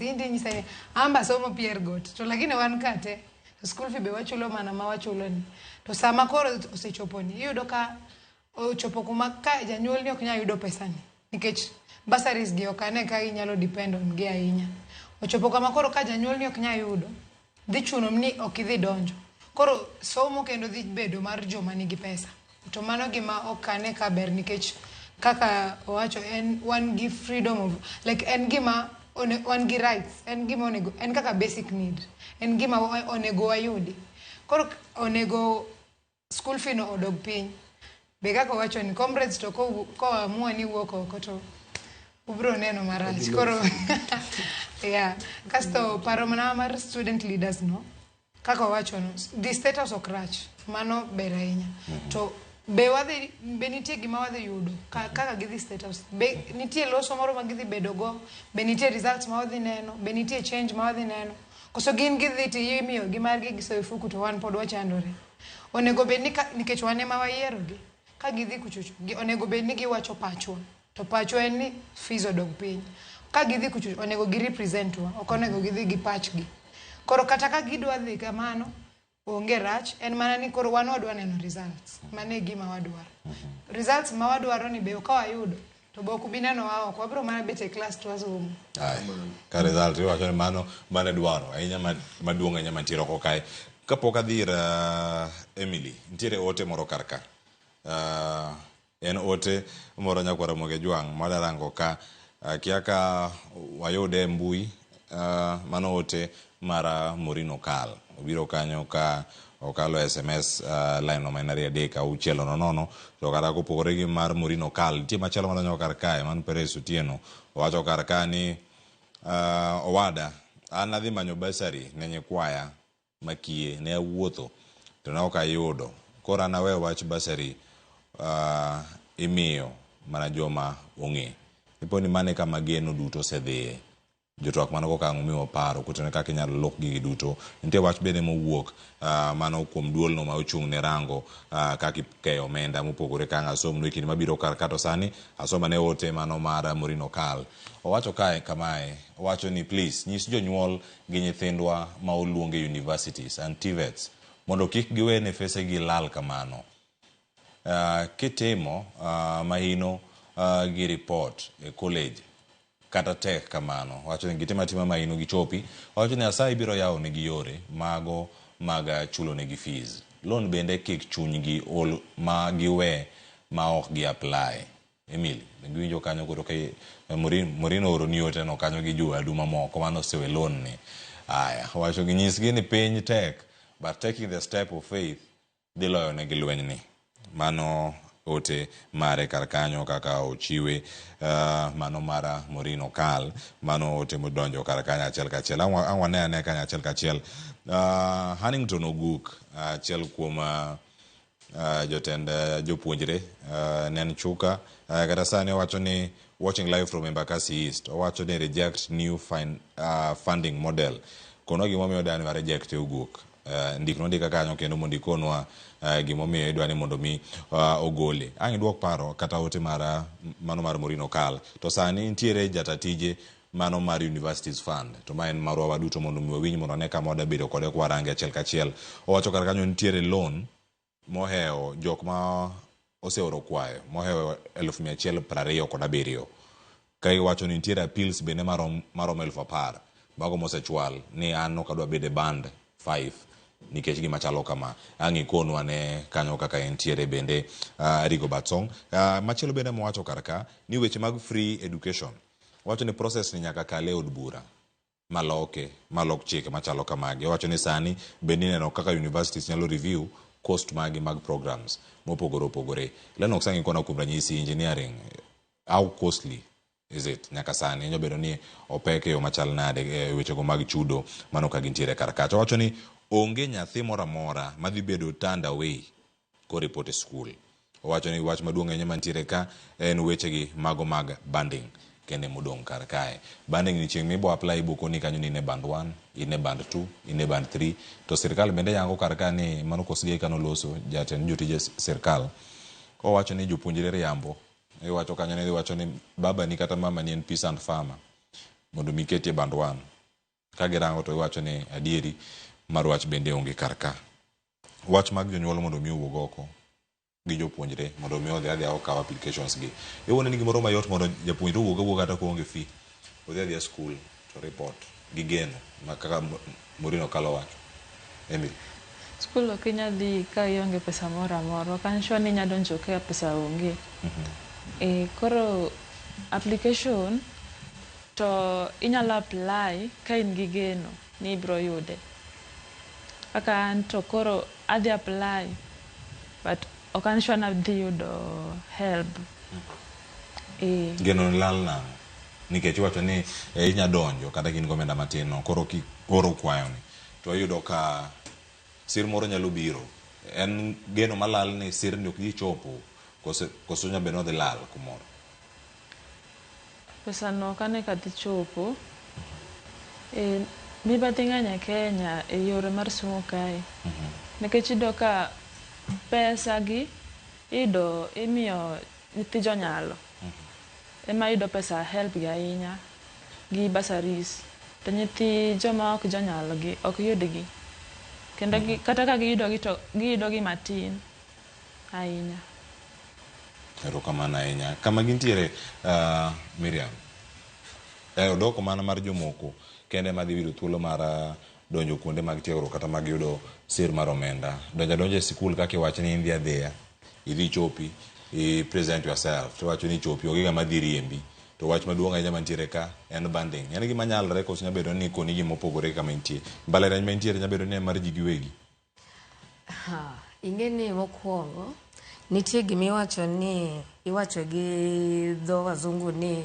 indi nyisa ni an be asomo Pierre Got to lakini wan ka te to school fee be wachulo mana ma wachulo ni to sama koro osechopo ni iyudo ka ochopo kuma ka janyuol ni ok nyal yudo pesa ni nikech bursaries gi ok ane ka inyalo depend on gi ahinya ochopo kama koro ka janyuol ni ok nyal yudo dhi chuno ni ok idhi donjo koro somo kendo dhi bedo mar joma nigi pesa to mano gima ok ane ka ber nikech kaka owacho en wan gi freedom of like en gima wan gi rights en gima onego en kaka basic need en gima onego wayudi koro onego school fee no odog piny be kaka owacho ni comrades to koamua ni wuok oko to ubro neno marach koro yeah kasto paro mana mar student leaders no kaka owacho no the status ok rach mano ber ahinya to be wadhi be nitie gima wadhi yudo kaka gidhi status be nitie loso moro ma gidhi bedo go be nitie results ma wadhi neno be nitie change ma wadhi neno koso gin gidhi to imiyo gi margi gisoyo e fuku to wan pod wachandore onego bed ni nikech wan ema wayierogi ka gidhi kuchocho onego bed ni giwacho pachwa to pachwa en ni fees odog piny ka gidhi kuchocho onego gi represent wa ok onego gidhi gi pachgi koro kata ka gidwa dhi kamano onge rach en mana ni koro wan wadwa neno results mano e gima wadwaro results ma wadwaro ni be ka wayudo to be ok ubi neno wa oko wabiro mana bet e class to wasomo. Ka result iwacho ni mano mane dwaro ahinya maduong' ahinya mantiere oko kae. Kapok adhi ir Emily, nitiere ote moro kar ka. En ote moro nyakwar Ramogi Ajwang' madwa rango ka kia ka wayude e mbui mano ote mar Maureen Okal. Obiro kanyo ka okalo SMS line no ma en 2 3 6 0 0 to kata kopogore gi mar Maureen Okal nitie machielo madonjo kar kae man Perez Otieno owacho kar ka ni owada an adhi manyo bursary ne nyikwaya makiye ne awuotho to ne ok ayudo koro an aweyo wach bursary imiyo mana joma ong'e ipo ni mano e kama geno duto osedhiye jotwak mano koka ang' omiwa paro kutene kaka inyalo lok gigi duto nitie wach bende mowuok mano kuom duolno ma ochung' ne rango kaka ikeyo omenda mopogore ka ang' asomnu e kinde mabiro kar ka to sani asoma ne ote mano mar Maureen Okal owacho kae kamae owacho ni please nyis jonyuol gi nyithindwa ma oluong e universities and TVETs mondo kik giwe nefese gi lal kamano kitimo mahino gi report e college kata tek kamano wacho ni gitimo atima mahino gichopi wacho ni Nyasaye biro yawo negi yore mago mag chulo negi fees loan bende kik chunygi ol ma giwe ma ok gi apply Emily giwinjo kanyo koro ka Maureen ooro ni ote no kanyo gi jowadu mamoko mane osewe loan ni aya wacho gi nyisgi ni piny tek but taking the step of faith dhi loyo negi lweny ni mano ote mare kar kanyo kaka ochiwe mano mar Maureen Okal mano ote modonjo kar kanyo achiel kachiel ang' wane ane kanyo achiel kachiel Hannington Oguk achiel kuom jotend jopuonjre ne en Chuka kata sani owacho ni watching live from Embakasi East owacho ni reject new funding model konwa gimomiyo idwa ni reject Oguk ndiknwa andika kanyo kendo mondo ikonwa gimomiyo idwa ni mondo mi ogole ang' iduok paro kata ote mar mano mar Maureen Okal to sani nitiere jata tije mano mar Universities Fund to ma en marwa waduto mondo mi wawinj mondo wane kama wadwa bedo kode kwarange achiel kachiel owacho kar kanyo nitiere loan mohewo jok ma oseoro kwayo mohewo 127,000 Ka iwacho ni nitiere appeals bende marom maromo 10,000 mago mosechwal ni an ok adwa bedo e band 5 nikech gima chalo kama. Ang' ikonwa ne kanyo kaka entiere bende Rigobert Song. Machielo bende mowacho kar ka ni weche mag free education. Owacho ni process ni nyaka kal e od bura maloke malok chike machalo kamagi. Owacho ni sani bende ineno kaka universities nyalo review cost magi mag programs mopogore opogore. Lennox ang' ikona kuom ranyisi engineering how costly is it nyaka sani nyalo bedo ni opek e yo machal nade e wechego mag chudo mano ka gintiere kar kacha. Owacho ni onge nyathi moro amora madhi bedo turned away koreport e skul. Owacho ni wach maduong' ahinya mantiere ka en wechegi mago mag banding kende modong' kar kae. Banding ni chieng' mibo apply ibo koni kanyo ni in e band 1, in e band 2, in e band 3. To sirkal bende yango kar ka ni mano Kosgei kanoloso jatend jotije sirkal. Owacho ni jopuonjre riambo. Iwacho kanyo ni iwacho ni babani kata mamani en peasant farmer mondo mi keti e band 1. Ka girango to iwacho ni adieri mar wach bende onge kar ka. Wach mag jonyuol mondo mi owuog oko gi jopuonjre mondo mi odhi adhiya okaw applications gi. Iwuone ni gimoro mayot mondo japuonjre owuog awuoga kata koonge fee. Odhi adhiya school to report gi geno ma kaka Maureen Okalo wacho. Emily. Skul ok inyal dhi ka ionge pesa moro amora. Ok an sure ni inya donjo ka pesa onge. E, koro application to inyalo apply ka in gi geno ni ibro yude. Kaka an to koro adhi apply but ok an sure ni adhi yudo help. E. Geno ni lal nang'o? Nikech iwacho ni inya donjo kata ka in gi omenda matin no koro kioro kwayoni to iyudo ka sir moro nyalo biro. En geno malal ni sir ni ok dhi chopo koso, koso nyalo bedo ni odhi lal kumoro. Pesa no ok ane ka dhi chopo. E, mibadhi ng'eny e Kenya e yore mar somo kae. Nikech iyudo ka pesa gi iyudo imiyo nyithi jonyalo. Ema yudo pesa help gi ahinya gi bursaries. To nyithi joma ok jonyalo gi ok yudgi. Kendo gi, kata ka giyudo gi to giyudo gi matin ahinya. Erokamano ahinya. Kama gintiere Miriam, odoko mana mar jomoko kende madhi yudo thuolo mar donjo kuonde mag tiegruok kata mag yudo sir mar omenda. Donjo adonja e sikul kaka iwacho ni idhi adhiya, idhi chopi, i present yourself, tiwacho ni ichopi, onge ng'ama dhi riembi. To wach maduong' ahinya mantiere ka en banding. En gima nyalre koso nyalo bedo ni ikoni gima opogore kama intie. Mbalariany ma intiere nyalo bedo ni en mar ji giwegi. Ha, ing'e ni mokwongo nitie gima iwacho ni iwacho gi dho wazungu ni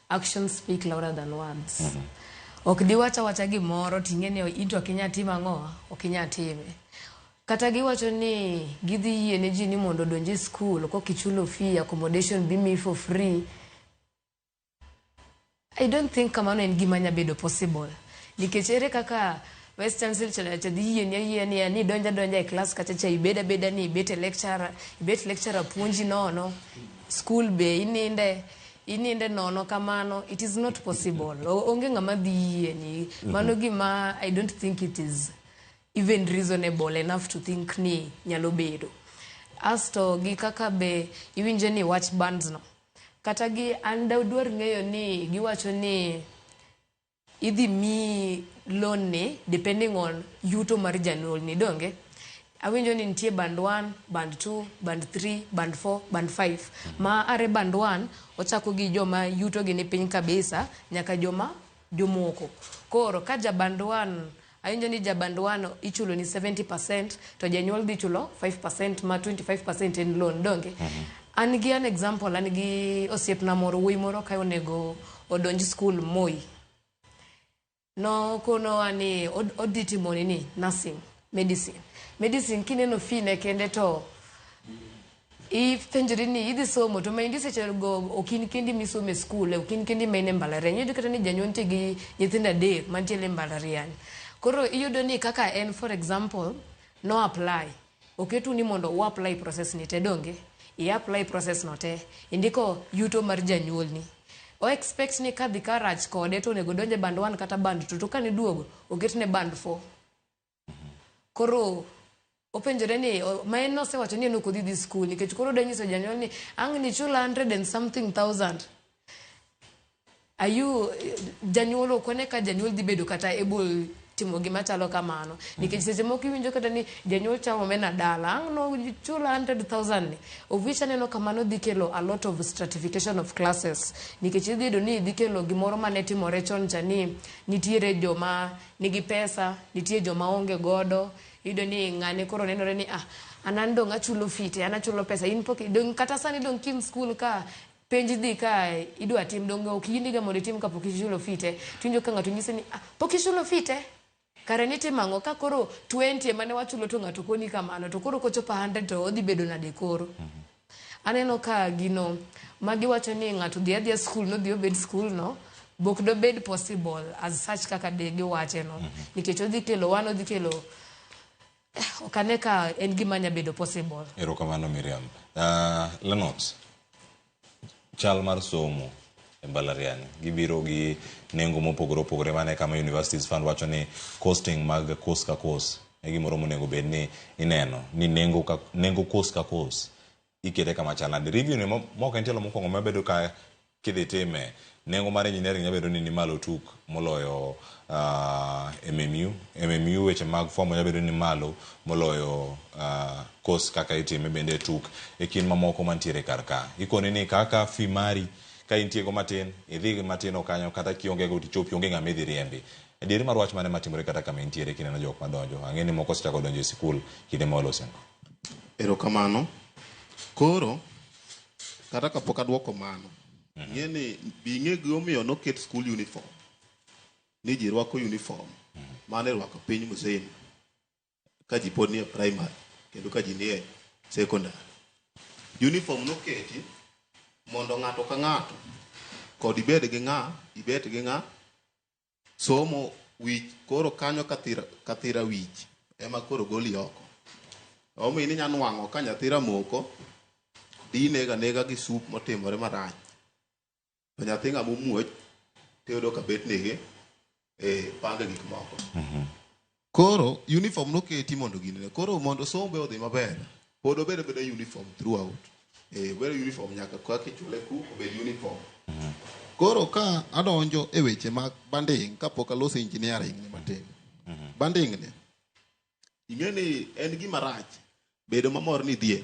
action speak louder than words. Ok diwach awacha gimoro ting'e ni in to ok inyal timo ang'o, ok inyal time. Kata giwacho ni gidhi yie ne ji ni mondo odonj e school kok ichulo fee, accommodation be miyi for free. I don't think kamano en gima nya bedo possible. Nikech ere kaka Vice Chancellor cha dhi yieni ayieya niya ni idonj adonja e class kacha cha ibed abeda ni ibet e lecturer, ibet lecturer puonji nono, school be ininde, ininde nono kamano, it is not possible. Onge ng'ama dhi yieni. Mano gima I don't think it is even reasonable enough to think ni nyalo bedo. Asto gi kaka be iwinjo ni wach bands no. Kata gi an dwadwar ng'eyo ni giwacho ni idhi miyi loan ni depending on yuto mar janyuolni donge? Awinjo ni nitie band 1, band 2, band 3, band 4, band 5. Ma are band 1 ochako gi joma yuto gi ni piny kabisa nyaka joma jomoko. Koro ka ja band 1 awinjo ni ja band 1 ichulo ni 70% to janyuol dhi chulo 5% ma 25% en loan donge? An gi an example, an gi osiepna moro, wuoyi moro ka onego odonj school Moi. Nokonowa ni odhi timo nini nursing, medicine. Medicine kineno fee ne kende to ipenjori ni idhi somo to maendi seche go ok in kendi misomo e school, ok in kendi ma in e mbalariany. Iyudo kata ni janyuol nitie gi nyithindo adek mantiere e mbalariany. Koro iyudo ni kaka en for example, no apply. Oketu ni mondo u apply process ni te donge? I apply process no te. Indiko yuto mar janyuolni. O expect ni kadhi ka rach kode to onego donje band 1 kata band 2 to kane duogo oketne band 4. Koro openjore ni ma en nosewacho ni en ok odhi dhi school nikech koro odwa nyiso janyuol ni ang' nichula 100 and something thousand. Ayu janyuol ok wane ka janyuol dhi bedo kata able timo gima chalo kamano nikech seche moko iwinjo kata ni janyuol chamo omena dala ang' no chula 100,000 ni of which aneno ka mano dhi kelo a lot of stratification of classes nikech idhi yudo ni dhi kelo gimoro mane timore chon cha ni nitiere joma nigi pesa nitie joma onge godo iyudo ni ng'ane koro nenore ni ah an an dong' achulo fee te an achulo pesa in pok dong' kata sani dong' kin school ka penj dhi ka idwa tim donge ok yieniga mondo itim kapok ichulo fee te tiwinjo ka ng'ato nyisi ni ah pok ichulo fee te kare nitimo ang'o ka koro 20 emane wachulo to ng'ato koni kamano to koro kochopo 100 to odhi bedo nade koro aneno ka gino ma giwacho ni ng'ato dhi adhiya skul nodhi obed skul no bok dobed possible as such kaka de giwache no nikech odhi kelo wan odhi kelo ok ane ka en gima nya bedo possible. Erokamano Miriam. Lennox, chal mar somo e mbalariany gibiro gi nengo mopogore opogore mane kama Universities Fund wacho ni costing mag course ka course e gimoro monego bed ni ineno ni nengo ka, nengo course ka course ikete kama chal nade. Review ni mok en tielo mokwongo mabedo ka kidhi time nengo mar engineering nyalo bedo ni ni malo tuk moloyo MMU. MMU weche mag fwambo nyalo bedo ni malo moloyo course kaka itime bende tuk e kind mamoko mantiere kar ka. Ikoni ni kaka fee mari ka intie go matin idhi gi matin kanyo kata kionge go tichopi onge ng'ama idhi riembi. Adieri mar wach mane matimore kata kama intiere kineno jok madonjo. Ang'e ni moko osechako donjo e sikul kinde ma waloseno. Erokamano. Koro kata kapok aduoko mano, ng'e ni bi ing'e gimomiyo noket school uniform. Ni ji rwako uniform. Mano e rwako piny mzima. Ka ji pod nie primary kendo ka ji nie secondary. Uniform noketi mondo ng'ato ka ng'ato kod ibed gi ng'a, ibet gi ng'a, somo wich koro kanyo kathira wich ema koro goli oko. Omiyo inya nwang'o ka nyathi ramoko dhi nega nega gi soup motimore marach. To nyathi ng'ama omuoch tiyudo ka bet nege e pange gik moko. Koro uniform noketi mondo gini. Koro mondo somo be odhi maber, pod obed abeda uniform throughout. Obed uniform nyaka kaka ichule ku obed uniform. Koro ka adonjo e weche mag banding kapok aloso engineering ni matin. Banding ni ing'e ni en gima rach bedo mamor ni dhier.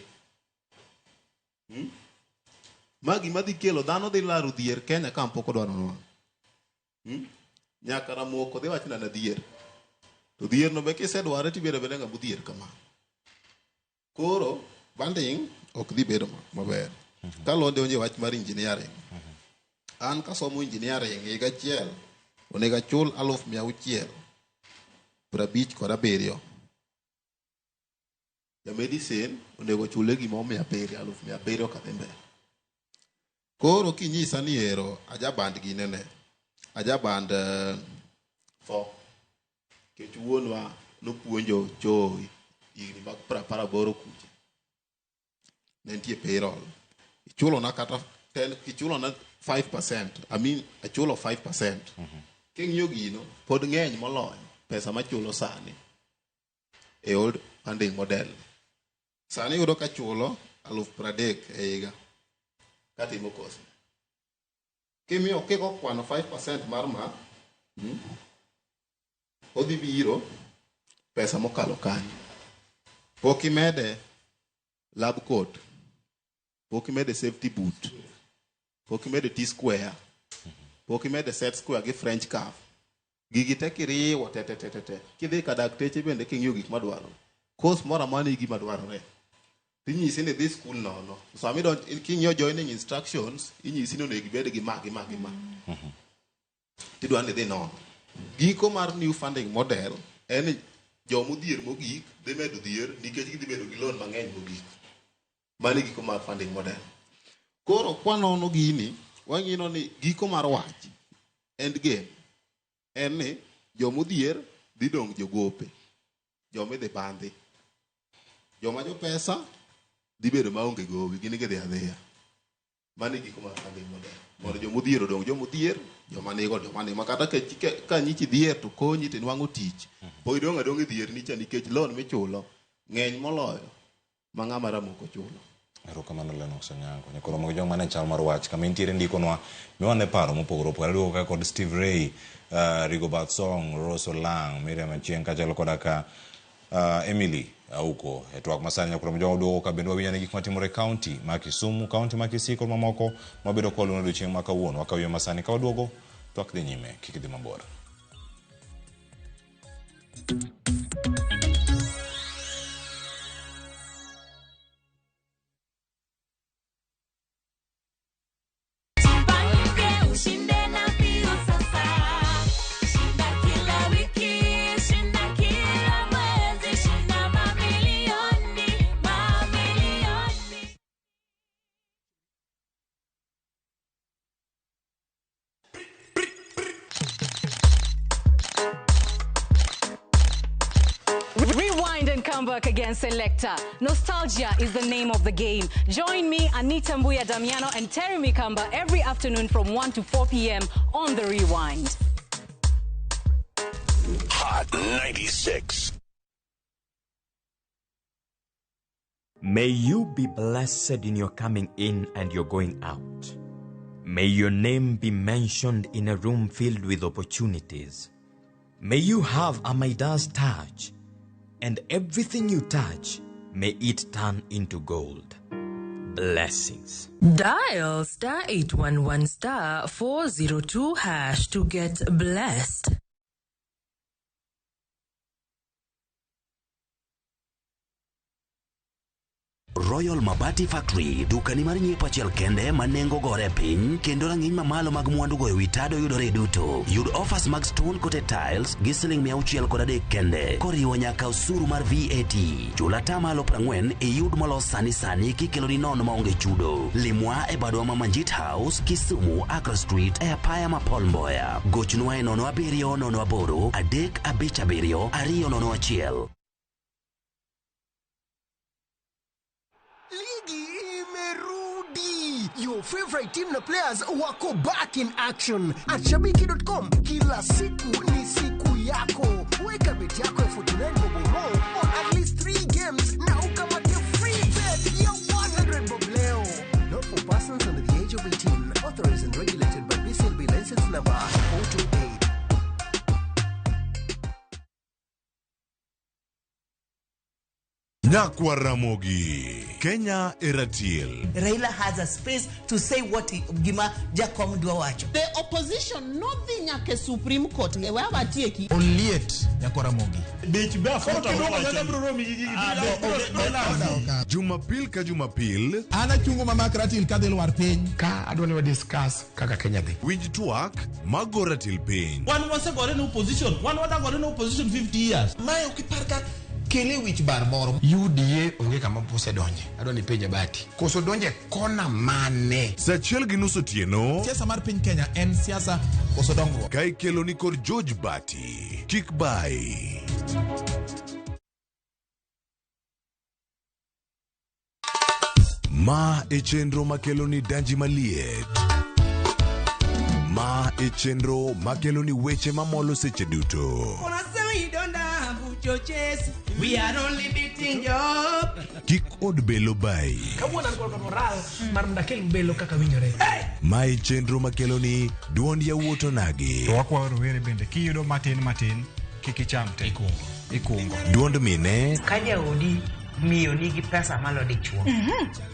Ma gima dhi kelo dhano dhi laro dhier Kenya ka pok odwaro nwa. Nyaka ramoko dhi wach na dhier. To dhier no be kisedware tibedo abeda ng'ama odhier kama. Koro banding ok dhi bedo maber. Kaluwore donjo e wach mar engineering. An kasomo engineering higa achiel onego achul 657,000. Ja medicine onego chule gimo 700, 700,000 kadhi mbele. Koro kinyisa ni ero ajaband ginene. Ajaband 4. Nikech wuonwa nopuonjo choo higni mag 18 kucha. Ne nitie payroll. Ichulona kata 10, ichulona 5%. I mean, achulo 5%. King'iyo gino, pod ng'eny moloyo pesa machulo sani e old funding model. Sani yudo ka chulo 30,000 e higa katimo course. Kimiyo kiko kwano 5% mar ma, odhi biro pesa mokalo kanyo. Pok imede lab coat, pok imede safety boot, pok imede T-square, pok imede set square gi French cuff. Gigi te kiriwo te te te te te. Kidhi ka dakteche bende king'iyo gik madwaro. Course moro amora nigi gima dwarore. Tinyisi ni dhi school nono. Sama idonjo king'iyo joining instructions, inyisi ni onego ibed gi ma gi ma gi ma. Tidwa ni idhi nono. Giko mar new funding model en ni jomodhier mogik dhi medo dhier nikech gidhi bedo gi loan mang'eny mogik. Mano e giko mar funding model. Koro kwanono gini, wang'ino ni giko mar wach, end game, en ni jomodhier dhi dong' jogope, joma idhi bandhi. Joma jopesa dhi bedo maonge gowi, gin gidhi adhiya. Mano e giko mar funding model. Mondo jomodhier odong' jomodhier, joma nigo joma nigo. Ma kata ka nyichi dhier to konyi to inwang'o tich. Pod idong' adong'a e dhier nicha nikech loan michulo ng'eny moloyo ma ng'ama ramoko chulo. Erokamano Lennox Onyango. Nyakoro mag joma ne chal mar wach kama intiere ndikonwa miwane paro mopogore opogore. Aduogo ka kod Steve Ray, Rigobert Song, Rose Olang, Miriam Achieng' kaachiel koda ka Emily Auko. E twak masani nyakoro mag joma duogo ka bende wawinjo ne gik matimore e kaunti ma Kisumu, kaunti ma Kisii kod mamoko mabedo kwa luno odiochieng' ma kawuono. Wakawiyo masani ka waduogo twak dhi nyime, kik idhi mabor. Jipange ushinde na mbio sasa. Shinda kila wiki, shinda kila mwezi, shinda mamilioni, mamilioni. Rewind and come back again, Selector. Nostalgia is the name of the game. Join me, Anita Mbuya Damiano, and Terry Mikamba every afternoon from 1 to 4 p.m. on The Rewind. Hot 96. May you be blessed in your coming in and your going out. May your name be mentioned in a room filled with opportunities. May you have a Midas touch, and everything you touch, may it turn into gold. Blessings. Dial star 811 star 402 hash to get blessed. Royal Mabati Factory, dukani mar nyiepo achiel kende ma nengo gore piny kendo rang'iny mamalo mag mwandu goyo wi tado yudore duto. Yud offers mag stone coated tiles gi siling 603 kende koriwo nyaka osuru mar VAT. Chul atamalo 40 iyud molos sani sani kikeloni nono maonge chudo. Limwa e badwa ma Manjit House, Kisumu, Accra Street e apaya ma Paul Mboya. Gochnwa e 07 08 357 201. Ligi imerudi. Your favorite team na players wako back in action. At shabiki.com kila siku ni siku yako. Weka bet yako ya 49 bob or more on at least 3 games na ukamate free bet ya 100 bob leo. Not for persons under the age of 18. Authorized and regulated by BCLB license number 428. Nyakwa Ramogi, Kenya Eratiel. Raila has a space to say what he, gima Jakom dwa wacho. The opposition nodhi nyaka e Supreme Court e we awatieki. Oliet nyakwa Ramogi. Jumapil ka Jumapil. An achungo mamak ratil kadhi lwar piny. Ka adwa ni wa discuss kaka Kenya dhi. Winj twak mago ratil piny. Wan wasegore ne opposition, wan wadagore ne opposition 50 years. Mae ok ipar ka kele wich bar moro. UDA onge kama osedonje. Adwa ni penje Bati. Koso donje kona mane? Saa achiel gi nus otieno. Siasa mar piny Kenya en siasa koso dongruok. Ka ikelo ni kod George Bati. Kik bai. Ma e chenro makelo ni danji maliet. Ma e chenro makelo ni weche mamolo seche duto. Wanasema you don't have churches. We are only beating you up. Kik od belo bai. Kawuono an kod moral mar mondo akel belo kaka winjore. Ma e chenro makelo ni duond yawuot onagi. To wakwayo rowere bende kiyudo matin matin kik icham te. Ikungo. Duond mine Ka jaodi miyo nigi pesa malo dichuo.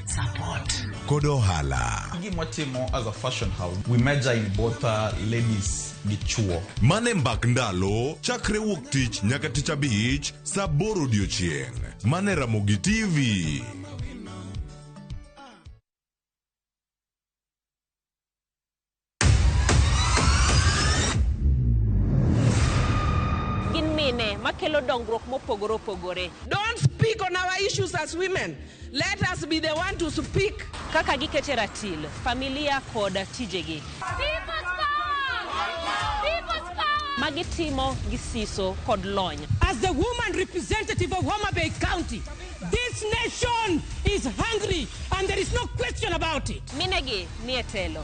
Support. kod ohala. Gima watimo as a fashion house, we major in both ladies gi chuo. Mane mbak ndalo chakre wuok tich nyaka tich abich saa aboro odiochieng'. Mane Ramogi TV. Gin mine makelo dongruok mopogore opogore. Don't speak on our issues as women. Let us be the one to speak. Kaka gikete ratil, familia kod tijegi. Magitimo gi siso kod lony. As the woman representative of Homa Bay County, this nation is hungry and there is no question about it. Minegi nie telo.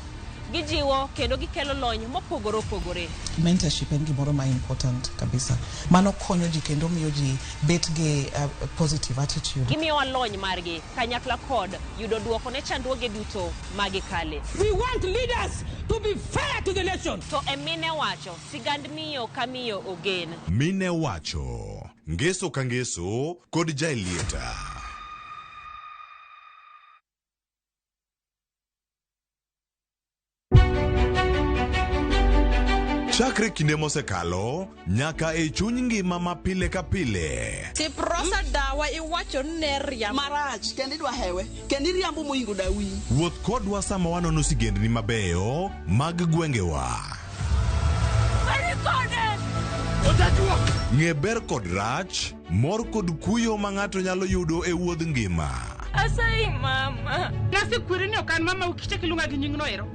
Gijiwo kendo gikelo lony mopogore opogore. Mentorship en gimoro ma important kabisa. Mano konyo ji kendo miyo ji bet gi positive attitude. Gimiyowa lony margi kanyakla kod yudo duoko ne chandruoge duto ma gikale. We want leaders to be fair to the nation. To e Mine Wacho, sigand miyo ka miyo ogen. Mine Wacho, ngeso ka ngeso kod Jaelieta. Chakre kinde mosekalo nyaka e chuny ngima ma pile ka pile. Tiprosa dawa iwacho ni ne riambo. Marach, kendo idwa hewe, kendo iriambo mohingo dawi. Wuoth kodwa sama wanono sigendni mabeyo mag gwengewa. Ng'e ber kod rach, mor kod kuyo ma ng'ato nyalo yudo e wuodh ngima. Asayi mama. Nasekweri ni ok an mama ukichak iluonga gi nyingno ero.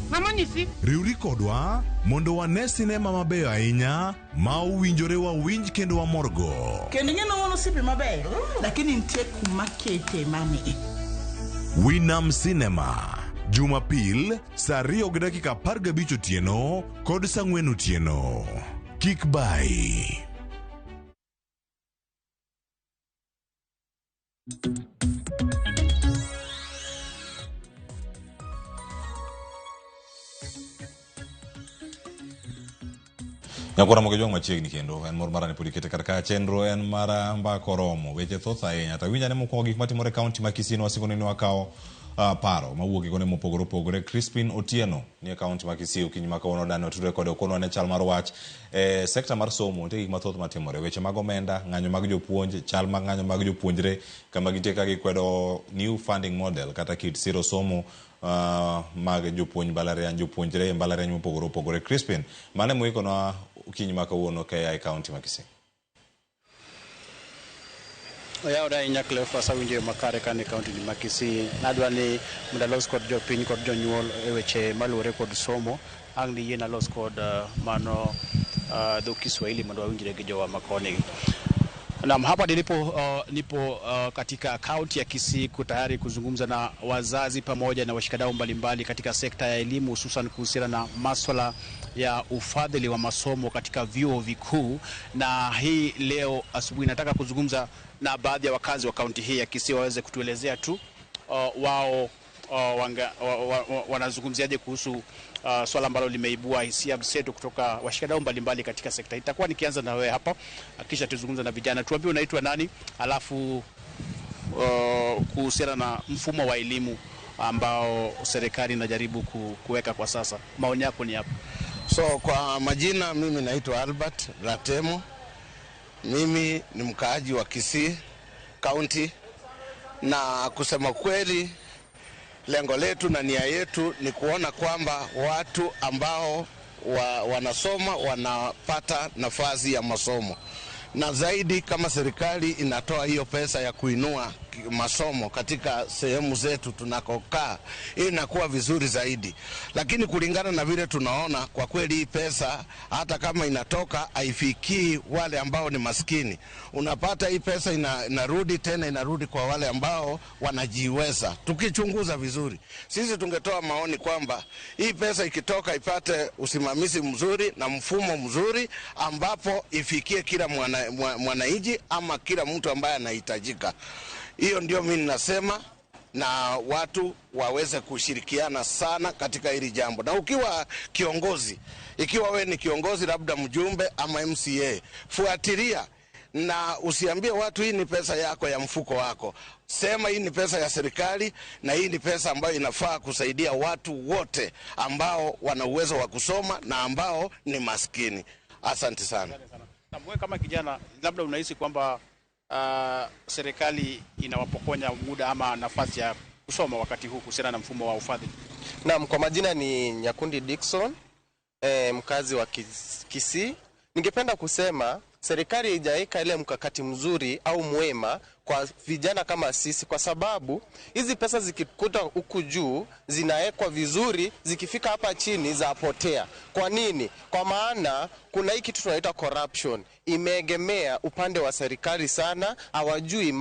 Mama nyisi. Riwri kodwa mondo wane sinema mabeyo ahinya ma owinjore wawinj kendo wamorgo. Kendo ing'e ni wan osiepe mabeyo, lakini nitie kuma kete mani. Winam Cinema, Jumapil saa 2:15 otieno kod saa 4 otieno. Kik bai. Nyakwara mogo jwang' machiegni kendo en mor mara ni pod ikete kar ka chenro en mara mbaka oromo weche thoth ahinya to awinj ane mokwongo gik matimore e kaunti ma Kisii nwasingo ni nwakawo paro mawuok e kuonde mopogore opogore. Crispin Otieno ni e kaunti ma Kisii okinyi ma kawuono dani watudore kode okonwa ne chal mar wach e sekta mar somo. Nitie gik mathoth matimore, weche mag omenda, ng'anyo mag jopuonj, chal mag ng'anyo mag jopuonjre kama gintie ka gikwedo new funding model kata kit siro somo mag jopuonj mbalariany, jopuonjre e mbalariany mopogore opogore. Crispin, mano emoikonwa okinyi ma kawuono ka ia e kaunti ma Kisii. Oyawore ahinya Cleophas, awinjo yo makare ka an e kaunti ni ma Kisii. Nadwa ni mondo alos kod jopiny kod jonyuol e weche maluwore kod somo. Ang' niyie nalos kod mano dho Kiswahili mondo wawinjre gi jowa makoni. Naam, hapa nilipo nipo katika kaunti ya Kisii tayari kuzungumza na wazazi pamoja na washikadau mbalimbali katika sekta ya elimu, hususan kuhusiana na maswala ya ufadhili wa masomo katika vyuo vikuu. Na hii leo asubuhi nataka kuzungumza na baadhi ya wakazi wa kaunti hii ya Kisii waweze kutuelezea tu wao wanazungumziaje kuhusu swala ambalo limeibua hisia mseto kutoka washikadau mbalimbali katika sekta. Itakuwa nikianza na wewe hapa, kisha tuzungumza na vijana. Tuambie unaitwa nani, alafu kuhusiana na mfumo wa elimu ambao serikali inajaribu kuweka kwa sasa. Maoni yako ni yapi? So kwa majina mimi naitwa Albert Ratemo. Mimi ni mkaaji wa Kisii County, na kusema kweli lengo letu na nia yetu ni kuona kwamba watu ambao wanasoma wanapata nafasi ya masomo. Na zaidi kama serikali inatoa hiyo pesa ya kuinua masomo katika sehemu zetu tunakokaa, inakuwa vizuri zaidi. Lakini kulingana na vile tunaona, kwa kweli hii pesa hata kama inatoka haifikii wale ambao ni maskini. Unapata hii pesa inarudi tena, inarudi kwa wale ambao wanajiweza. Tukichunguza vizuri, sisi tungetoa maoni kwamba hii pesa ikitoka ipate usimamizi mzuri na mfumo mzuri ambapo ifikie kila mwananchi ama kila mtu ambaye anahitajika. Hiyo ndio mimi ninasema, na watu waweze kushirikiana sana katika hili jambo. Na ukiwa kiongozi, ikiwa we ni kiongozi labda mjumbe ama MCA, fuatilia na usiambie watu hii ni pesa yako ya mfuko wako. Sema hii ni pesa ya serikali na hii ni pesa ambayo inafaa kusaidia watu wote ambao wana uwezo wa kusoma na ambao ni maskini. Asante sana. Na wewe kama kijana labda unahisi kwamba serikali inawapokonya muda ama nafasi ya kusoma wakati huu kuhusiana na mfumo wa ufadhili? Naam, kwa majina ni Nyakundi Dickson, mkazi wa Kisii. Ningependa kusema serikali haijaweka ile mkakati mzuri au mwema kwa vijana kama sisi, kwa sababu hizi pesa zikikuta huku juu zinawekwa vizuri, zikifika hapa chini zapotea. Kwa nini? Kwa maana kuna hii kitu tunaita corruption, imeegemea upande wa serikali sana. Hawajui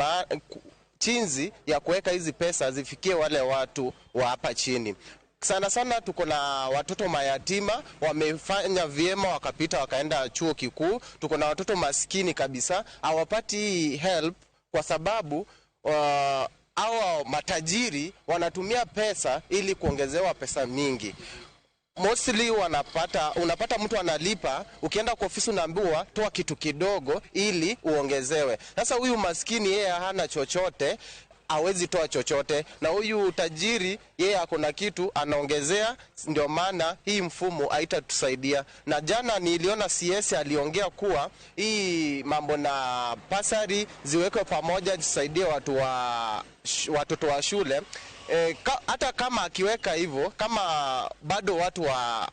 chinzi ya kuweka hizi pesa zifikie wale watu wa hapa chini. Sana sana tuko na watoto mayatima wamefanya vyema wakapita wakaenda chuo kikuu. Tuko na watoto maskini kabisa hawapati help kwa sababu hawa matajiri wanatumia pesa ili kuongezewa pesa mingi. Mostly unapata mtu analipa, ukienda kwa ofisi unaambiwa toa kitu kidogo ili uongezewe. Sasa huyu maskini yeye hana chochote, hawezi toa chochote, na huyu tajiri yeye ako na kitu anaongezea. Ndio maana hii mfumo haitatusaidia. Na jana niliona CS aliongea kuwa hii mambo na pasari ziwekwe pamoja zisaidie watoto wa shule. Hata kama akiweka hivyo, kama bado watu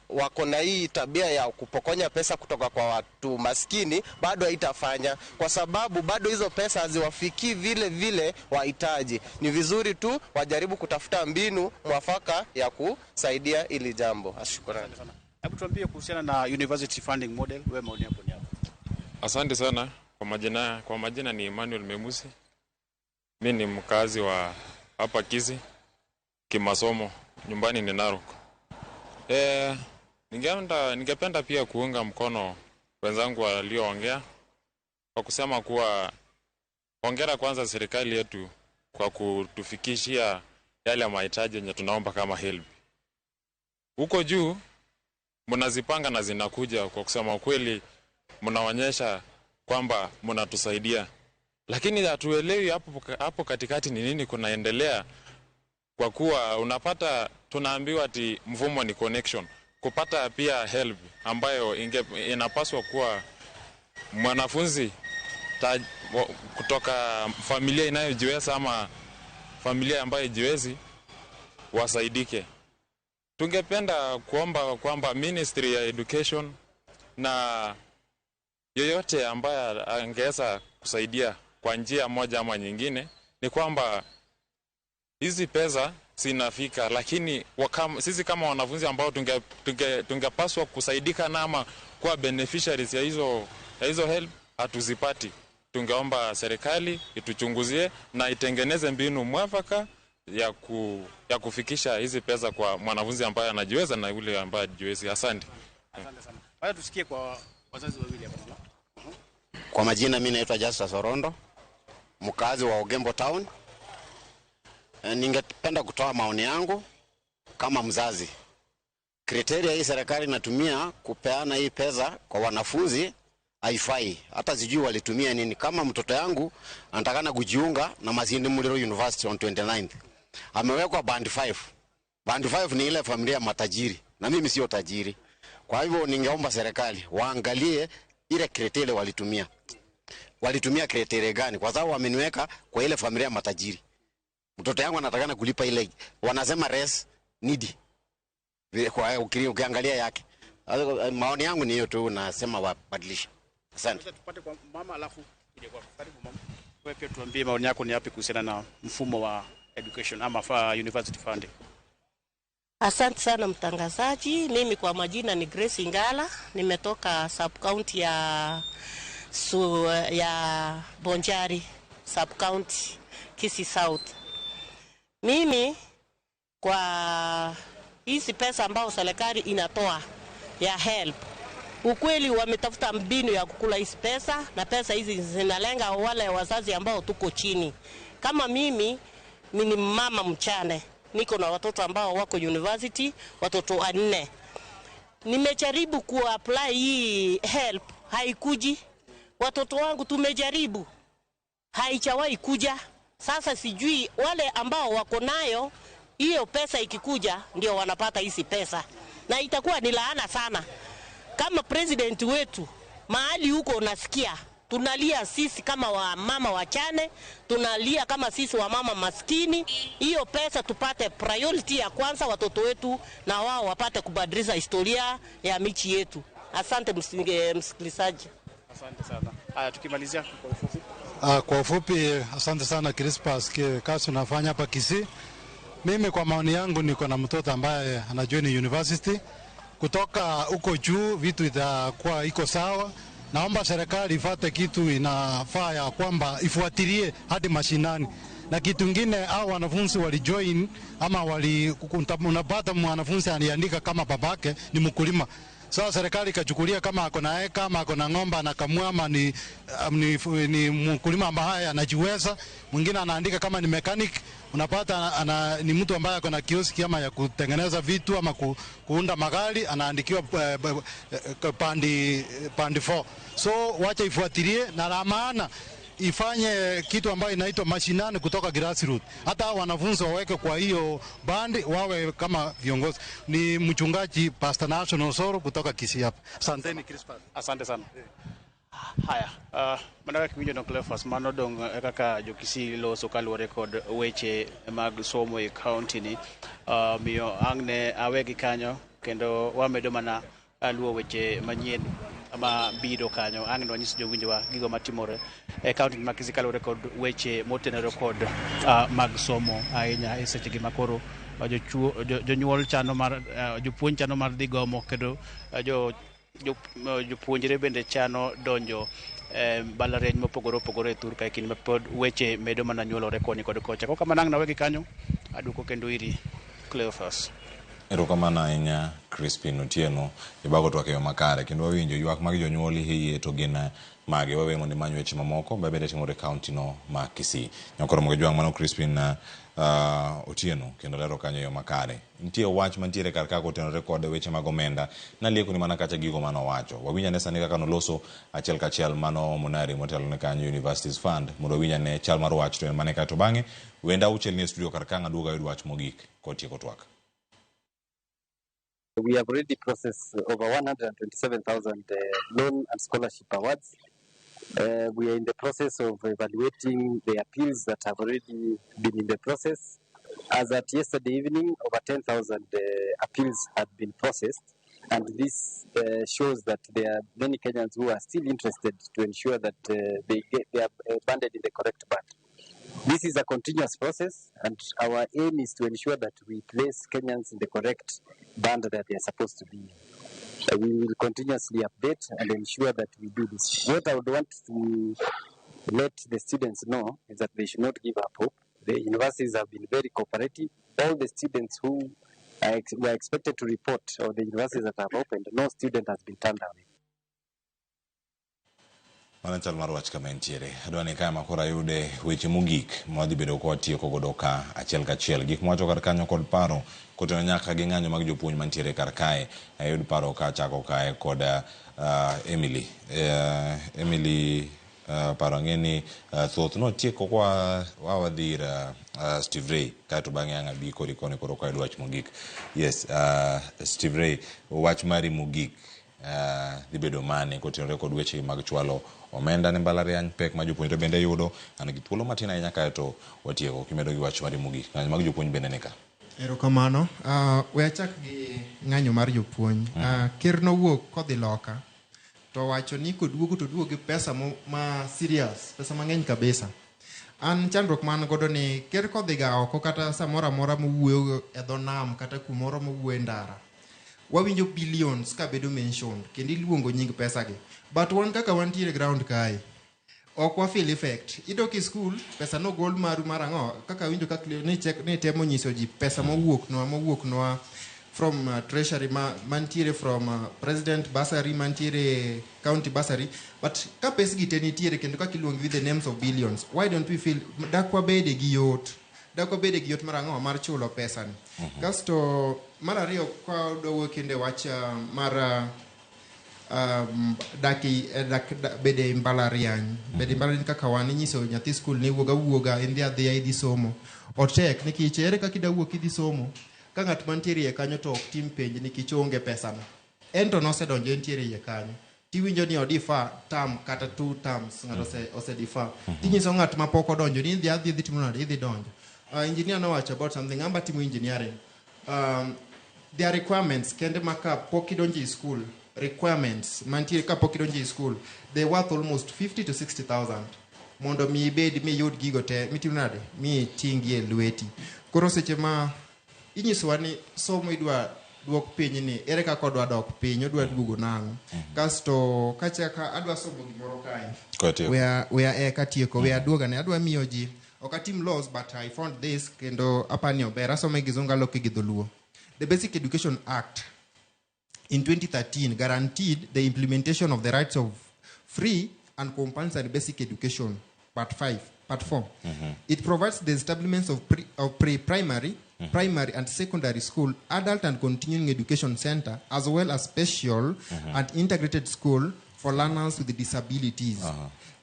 wako na hii tabia ya kupokonya pesa kutoka kwa watu maskini, bado haitafanya, kwa sababu bado hizo pesa haziwafikii vile vile wahitaji. Ni vizuri tu wajaribu kutafuta mbinu mwafaka ya kusaidia ili jambo. Shukrani. Hebu tuambie kuhusiana na university funding model, wewe maoni yako ni yapi? Asante sana. Kwa majina ni Emmanuel Memusi. Mimi ni mkazi wa hapa Kisii. Kimasomo nyumbani ni Narok. Ningependa pia kuunga mkono wenzangu walioongea kwa kusema kuwa hongera kwanza serikali yetu kwa kutufikishia yale mahitaji yenye tunaomba kama help. Huko juu mnazipanga na zinakuja, kwa kusema kweli mnaonyesha kwamba mnatusaidia. Lakini hatuelewi hapo katikati ni nini kunaendelea, kwa kuwa unapata tunaambiwa ati mfumo ni connection. Kupata pia help ambayo inapaswa kuwa mwanafunzi kutoka familia inayojiweza ama familia ambayo haijiwezi wasaidike. Tungependa kuomba kwamba Ministry ya Education na yoyote ambaye angeweza kusaidia kwa njia moja ama nyingine, ni kwamba hizi pesa zinafika, lakini sisi kama wanafunzi ambao tungepaswa kusaidika na ama kuwa beneficiaries ya hizo help hatuzipati. Tungeomba serikali ituchunguzie na itengeneze mbinu mwafaka ya kufikisha hizi pesa kwa mwanafunzi ambaye anajiweza na yule ambaye hajiwezi. Asante. Asante sana. Haya, tusikie kwa wazazi wawili hapa. Kwa majina mimi naitwa Justus Orondo, mkazi wa Ogembo Town. Ningependa kutoa maoni yangu kama mzazi. Kriteria hii serikali inatumia kupeana hii pesa kwa wanafunzi haifai. Hata sijui walitumia nini. Kama mtoto yangu anatakana kujiunga na Masinde Muliro University on 29th. Amewekwa band 5. Band 5 ni ile familia matajiri, na mimi sio tajiri. Kwa hivyo ningeomba serikali waangalie ile kriteria walitumia. Walitumia kriteria gani? Kwa sababu wameniweka kwa ile familia matajiri. Mtoto yangu anatakana kulipa ile wanasema res needy. Kwa ukiangalia yake. Maoni yangu ni hiyo tu, nasema wabadilishe. Asante. Tupate kwa mama alafu tuje kwa karibu mama. Wewe pia tuambie maoni yako ni yapi kuhusiana na mfumo wa education ama university funding. Asante sana mtangazaji. Mimi kwa majina ni Grace Ingala, nimetoka sub county ya Bonjari sub county Kisii South. Mimi kwa hizi pesa ambao serikali inatoa ya help, ukweli wametafuta mbinu ya kukula hizi pesa, na pesa hizi zinalenga wale wazazi ambao tuko chini. Kama mimi ni mama mchane, niko na watoto ambao wako university, watoto 4. Nimejaribu ku-apply hii help, haikuji. Watoto wangu tumejaribu, haijawahi kuja. Sasa sijui wale ambao wako nayo hiyo pesa ikikuja ndio wanapata hizi pesa. Na itakuwa ni laana sana. Kama president wetu mahali huko unasikia tunalia sisi kama wamama wachane, tunalia kama sisi wamama maskini. Hiyo pesa tupate priority ya kwanza, watoto wetu na wao wapate kubadilisha historia ya michi yetu. Asante msikilizaji. Asante sana. Haya, tukimalizia kwa ufupi. Kwa ufupi, asante sana Crispas kazi unafanya hapa Kisii. Mimi kwa maoni yangu niko na mtoto ambaye anajoin university. Kutoka huko juu vitu itakuwa iko sawa. Naomba serikali ifuate kitu inafaa ya kwamba ifuatilie hadi mashinani. Na kitu kingine, hao wanafunzi walijoin ama wali unapata mwanafunzi aliandika kama babake ni mkulima. Sasa serikali ikachukulia kama ako na eka ama ako na ng'ombe anakamua ama ni mkulima ambaye anajiweza. Mwingine anaandika kama ni mechanic, unapata ni mtu ambaye ako na kioski ama ya kutengeneza vitu ama kuunda magari, anaandikiwa band 4. So wacha ifuatilie na la maana ifanye kitu ambayo inaitwa mashinani kutoka grassroots. Hata wanafunzi waweke kwa hiyo bandi wawe kama viongozi. Ni mchungaji Pastor National Osoro kutoka Kisii hapa. Asanteni Crispus. Asante sana. Haya, mana kaka iwinjo no Cleophas, mano dong kaka jo-Kisii loso kaluwore kod weche mag somo e county ni. Miyo ang' ne awegi kanyo kendo wamedo mana luwo weche manyien ma biro kanyo. Ang' ne wanyis jowinjowa gigo matimore e county ma Kisii kaluwore kod weche motenore kod mag somo ahinya e sechegi makoro jonyuol chano mar jopuonj chano mar dhi gomo kendo jopuonjre bende chano donjo mbalariany mopogore opogore e thur kae kinde ma pod weche medo mana nyuolore koni kod kocha. Kok kamano ang' nawegi kanyo, aduoko kendo iri Cleophas. Erokamano ahinya Crispin Otieno, ibago twak e yo makare kendo wawinjo ywak mag jonyuol hie to gin mage. Wawe mondo imany weche mamoko mabende timore e county no ma Kisii. Nyakoro Jwang' mano Crispin Otieno kendo lero kanyo e yo makare. Nitie wach mantiere kar ka kotenore kod weche mag omenda. Nalieko ni mana kacha gigo manowacho. Wawinj ane sani kaka noloso achiel kachiel mano Monari motelo ne kanyo Universities Fund mondo wawinj ane chal mar wach to en mane kae to bang'e wenda auchiel ni e studio kar ka ang' aduogo ayud wach mogik kotieko twak. We have already processed over 127,000 loan and scholarship awards. We are in the process of evaluating the appeals that have already been in the process. As at yesterday evening, over 10,000 appeals had been processed, and this shows that there are many Kenyans who are still interested to ensure that they are banded in the correct band. This is a continuous process, and our aim is to ensure that we place Kenyans in the correct band that they are supposed to be in. We will continuously update and ensure that we do this. What I would want to let the students know is that they should not give up hope. The universities have been very cooperative. All the students who were expected to report, or the universities that have opened, no student has been turned away. Mano chal mar wach kama entiere. Adwa ni kae ma koro ayude weche mogik ma wadhi bedo ka watieko godo ka achiel kachiel. Gik mwacho kar kanyo kod paro kotenore nyaka gi ng'anyo mag jopuonj mantiere kar kae. Ayud paro ka achako kae kod Emily. Emily, paro ang'e ni thoth notieko kwa wadhi ir Steve Ray kaeto bang'e ang' abi kori koni koro kayudo wach mogik. Yes, Steve Ray, wach mari mogik dhi bedo mane kotenore kod weche mag chwalo omenda ne mbalariany, pek ma jopuonjre bende yudo. An gi thuolo matin ahinya kaeto watieko kimedo gi wach mari mogik. Ng'anyo mag jopuonj bende ni ka. Erokamano. We achak gi ng'anyo mar jopuonj. Ker nowuok kodhi loka to wacho ni koduogo to duogo gi pesa ma serious, pesa mang'eny kabisa. An chandruok man godo ni ker kodhi ga oko kata samoro amora mowuoyo e dho nam kata kumoro mowuoyo e ndara, wawinjo billions kabedo mentioned kendo iluongo nying pesa gi. But wan kaka wantiere ground kae, ok wa feel effect. Idok e school, pesa nogol maru mar ang'o? Kaka winjo kaka ni check ni temo nyiso ji pesa mowuok nwa from treasury ma mantiere from president bursary, mantiere county bursary. But ka pes gi te nitiere kendo kaka iluongo with the names of billions, why don't we feel dak wabede gi yot? Dak wabede gi yot mar ang'o? Mar chulo pesa ni. Kasto mar ariyo ka wadwa kende wach mar dak, bede mbalariany. Bede mbalariany kaka wan inyiso nyathi skul ni wuog awuoga idhi adhiya idhi somo. Otek nikech ere kaka ida wuok idhi somo ka ng'at mantiere iye kanyo to ok tim penj nikech oonge pesano. En to nosedonjo entiere iye kanyo. Tiwinjo ni odifa term kata 2 terms ng'ato ose defer. Tinyiso ng'at ma pok odonjo ni idhi adhi idhi timo nade idhi donjo. Engineer nowacho about something amba timo engineering. There are requirements kende ma ka pok idonjo e school, requirements mantiere ka pok idonjo e school, they worth almost 50 to 60,000 mondo mi ibed miyud gigo te mitimo nade mi iting'gi e lweti. Koro seche ma inyisowa ni somo idwa duok piny ni ere kaka odwa dok piny, odwa duogo nang'o. Kasto kachaka adwa somo gimoro kae. Katieko. Wea katieko, wea aduogane, adwa miyo ji Ok atim laws but I found this kendo apani ober. Asome gi Kizungu aloke gi Dholuo. The Basic Education Act in 2013 guaranteed the implementation of the rights of free and compulsory basic education, part 5, part 4. It provides the establishments of pre-primary, primary and secondary school, adult and continuing education center, as well as special and integrated school for learners with disabilities.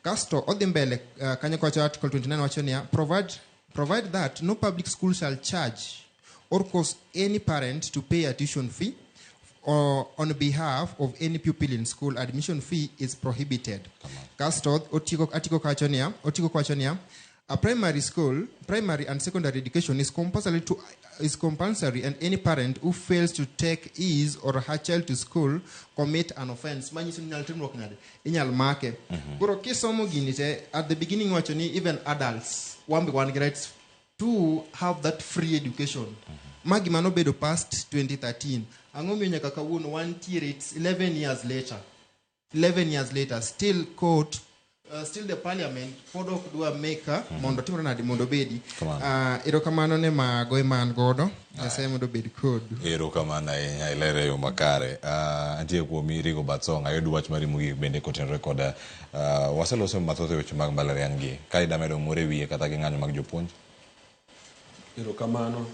Kasto odhi mbele kanyo kowacho article 29 wacho niya provide that no public school shall charge or cause any parent to pay a tuition fee or on behalf of any pupil in school. Admission fee is prohibited. Kasto otiko article kawacho niya otiko kawacho niya a primary school, primary and secondary education is compulsory and any parent who fails to take his or her child to school commit an offense. Manyiso ni inyal timruok nade? Inyal make. Koro kisomo gini te, at the beginning wacho ni even adults wan be wan gi rights to have that free education. Ma gima nobedo past 2013. Ang'o miyo nyaka kawuono wantiere, it's 11 years later. 11 years later, still court, still the parliament pod ok dwa make mondo timre nade mondo obedi. Erokamano ne mago ema an godo. Nyasaye mondo obed kodu. Erokamano ahinya, ilere e yo makare. Antie kuomi Rigo Batsong, ayud wach mari mogik bende kotenore kod waseloso mathoth e weche mag mbalariany gi. Ka ida medo moro e wiye kata gi ng'anyo mag jopuonj. Erokamano.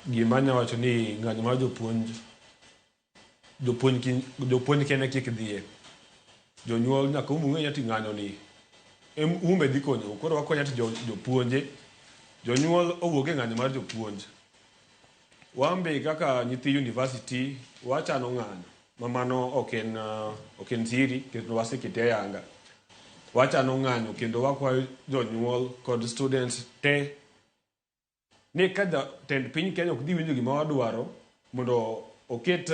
Gima anya wacho ni ng'anyo mar jopuonj, jopuonj kende kik dhiye. Jonyuol nyaka um ung'e ni ng'anyo ni umbe dhi konyo. Koro wakonyo ati jopuonje. Jonyuol owuok e ng'anyo mar jopuonj. Wan be kaka nyithi university wachano ng'anyo. Ma mano ok en siri kendo wasekete ayanga. Wachano ng'anyo kendo wakwayo jonyuol kod students te ni ka jatend piny Kenya ok dhi winjo gima wadwaro mondo oket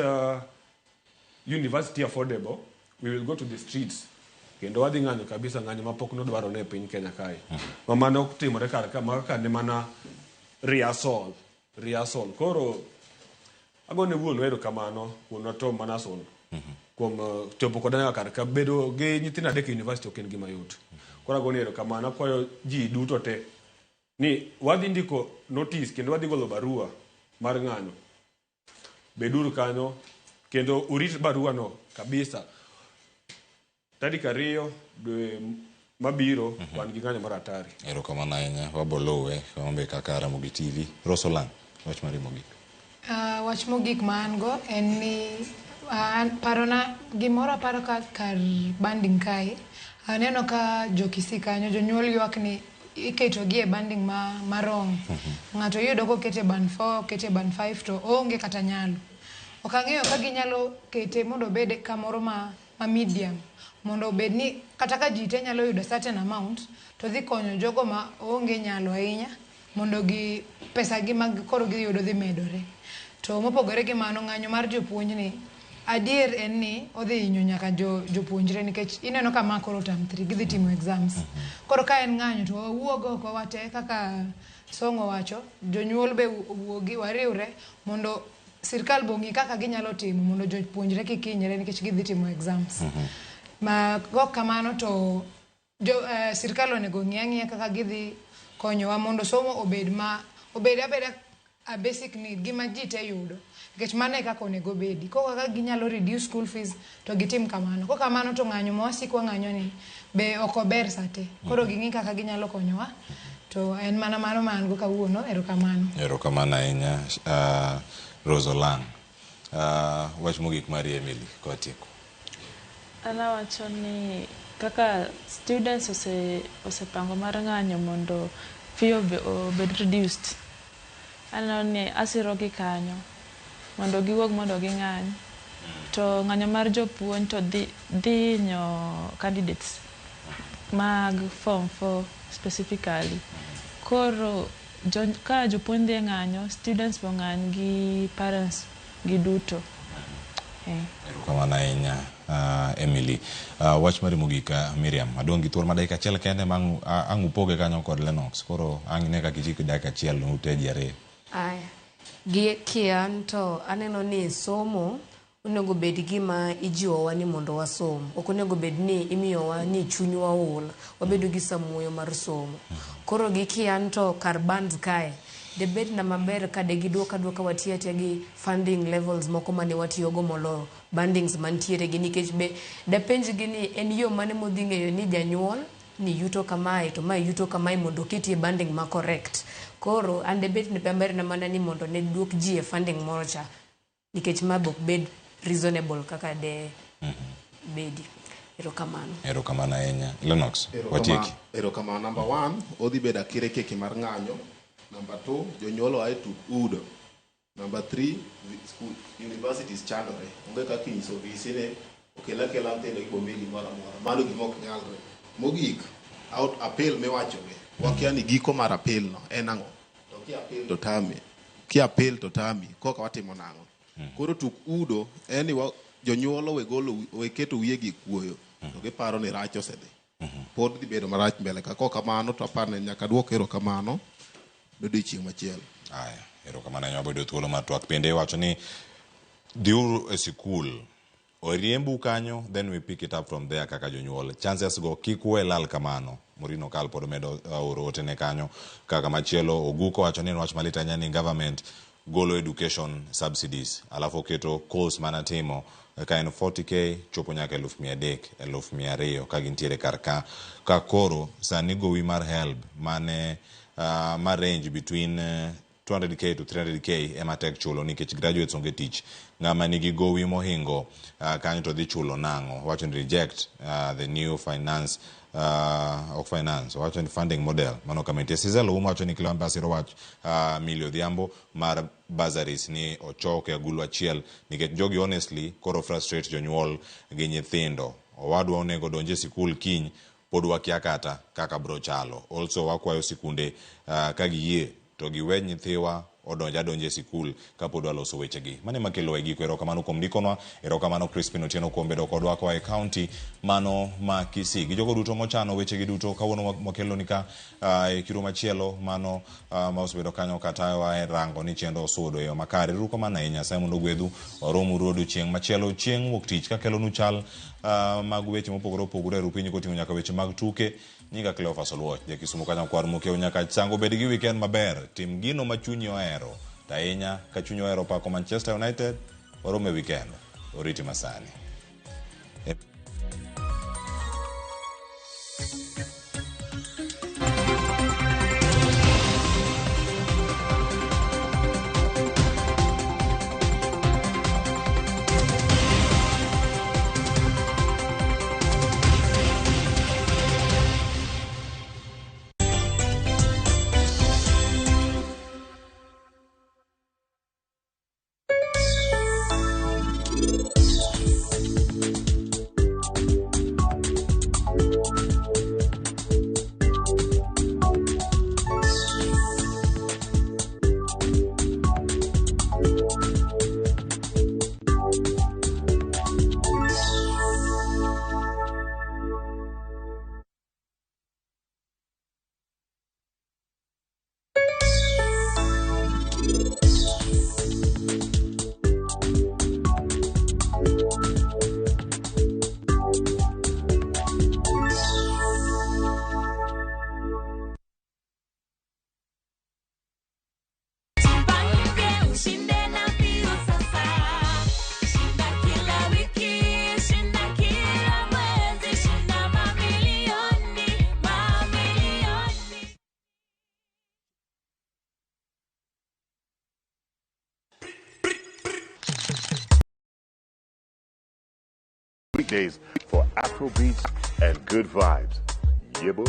university affordable, we will go to the streets. Kendo wadhi ng'anyo kabisa, ng'anyo mapok nodwaro ne piny Kenya kae. Ma mano ok timore kar ka, ma ka ne mana rehearsal. Koro agone wuonwa erokamano, wuonwa Tom Manason, kuom chopo koda nyaka kar ka. Bedo gi nyithindo adek e university ok en gima yot. Koro agone erokamano, akwayo ji duto te ni wadhi ndiko notice kendo wadhi golo barua mar ng'anyo. Beduru kanyo kendo urit barua no kabisa. Tarik 2 dwe mabiro wan gi ng'anyo mar hatari. Erokamano ahinya, wabolowe waombe kaka Ramogi TV. Rosolang, wach mari mogik. Wach mogik ma an go en ni parona gimoro aparo ka kar banding kae. Aneno ka jo Kisii kanyo jonyuol ywak ni iketo gi e banding ma wrong. Ng'ato iyudo kokete band 4, okete band 5 to oonge kata nyalo. Ok ang'eyo ka ginyalo kete mondo obed kamoro ma medium, mondo obed ni kata ka ji te nyalo yudo certain amount to dhi konyo jogo ma onge nyalo ahinya mondo gi pesa gi mag koro giyudo dhi medore. To mopogore gi mano, ng'anyo mar jopuonj ni adier en ni odhi hinyo nyaka jopuonjre nikech ineno ka ma koro term 3 gidhi timo exams. Koro ka en ng'anyo to wawuog oko wate kaka Songo wacho, jonyuol be owuogi wariwre mondo sirkal be ong'i kaka ginyalo timo mondo jopuonjre kik hinyre nikech gidhi timo exams. Ma kok kamano to sirkal onego ng'i ang'iya kaka gidhi konyowa mondo somo obed abeda a basic need, gima ji te yudo. Nikech mano e kaka onego obedi. Kok kaka ginyalo reduce school fees to gitim kamano. Kok kamano to ng'anyo ma wasiko wang'anyo ni be ok ober sate. Koro ging'i kaka ginyalo konyowa. To en mana mano ma an go kawuono. Erokamano. Erokamano ahinya, Rosolang. Wach mogik mari Emily kawatieko. An awacho ni kaka students osepango mar ng'anyo mondo fee obed reduced. Aneno ni asiro gi kanyo mondo giwuog mondo ging'any. To ng'anyo mar jopuonj to dhi hinyo candidates mag form 4 specifically. Koro ka jopuonj dhi e ng'anyo, students bo ng'any gi parents gi duto. Erokamano ahinya, Emily. Wach mari mogik, Miriam, adong' gi thuolo mar dakika achiel kende ma ang' upoge kanyo kod Lennox. Koro ang' ine kaka itieko dakika achiel ute ji ariyo. Aya. Gi kian to aneno ni somo onego bed gima ijiwowa ni mondo wasom. Ok onego bed ni imiyowa ni chunywa ool, wabedo gi samuoyo mar somo. Koro gi kian to kar bands kae, debed na maber ka de giduoka duoka watiyo atiya gi funding levels moko mane watiyogo moloyo bandings mantiere gi nikech be dapenj gi ni en yo mane modhi ng'eyo ni janyuol ni yuto kamae to mae yuto kamae mondo oketie banding ma correct. Koro an debed ni maber na mana ni mondo ne duok ji e funding moro cha nikech ma be ok bed reasonable kaka de bedi. Erokamano. Erokamano ahinya. Lennox, watieki. Erokamano. Number one, odhi bedo akirekeke mar ng'anyo. Number two, jonyuol oa e tuk udo. Number three, school, universities chandore. Onge kaka inyiso VC ni okel akela nyithindo gi bomi gimoro amora. Mano gima ok nyalre. Mogik, out appeal miwachogi, wakia ni giko mar appeal no en ang'o. To ki appeal to tami. Ki appeal to tami. Koka watimo nang'o? Koro tuk udo en ni jonyuol owe golo owe keto wiyegi e kuoyo. To giparo ni rach osedhi. Pod dhi bedo marach mbele ka. Kok kamano to aparo ni nyaka duok erokamano odiochieng' machielo. Aya, erokamano ahinya wabedo thuolo mar twak. Bende iwacho ni dhiuru e sikul oriembu kanyo then we pick it up from there kaka jonyuol. Chances go kik uwe lal kamano. Morino Kal pod medo oro otene kanyo. Kaka machielo Oguko wacho ni en wach malit ahinya ni government golo education subsidies alafu oketo course mana timo ka en 40k chopo nyaka 300,000 200,000 ka gintiere kar ka ka koro sani gowi mar HELB mane ma range between 200k to 300k ema tek chulo nikech graduates onge tich. Ng'ama nigi gowi mohingo kanyo to dhi chulo nang'o? Wacho ni reject the new finance ok finance wacho ni funding model mano kama nitie. Sizel Ouma wacho ni Cleophas Asiro wach Millie Odhiambo mar bursaries ni ochok e agulu achiel nikech jogi honestly koro frustrate jonyuol gi nyithindo. Owadwa onego donj e sikul kiny pod wakia kata kaka bro chalo. Also wakwayo sikunde ka giyie to giwe nyithiwa odonj adonja e sikul kapod waloso wechegi. Mano ema kelo e giko. Erokamano kuom ndikonwa. Erokamano Crispin Otieno kuom bedo kodwa koa e county mano ma Kisii. Gi jogo duto mochano wechegi duto kawuono wakeloni ka e kiro machielo mano ma osebedo kanyo katayowa e rango ni chenro osudo e yo makare. Erokamano ahinya. Nyasaye mondo ogwedhu. Waromuru odiochieng' machielo chieng' wuok tich kakelonu chal mag weche mopogore opogore e rupiny koting'o nyaka weche mag tuke. Nyinga Cleophas Oluoch, ja Kisumu kanyo kwar mokiewo nyaka chango bed gi weekend maber. Tim gino ma chunyi ohero. To ahinya ka chunyi ohero pako Manchester United, warom e weekend. Oriti masani. Weekdays for Afro beats and good vibes. Yebo.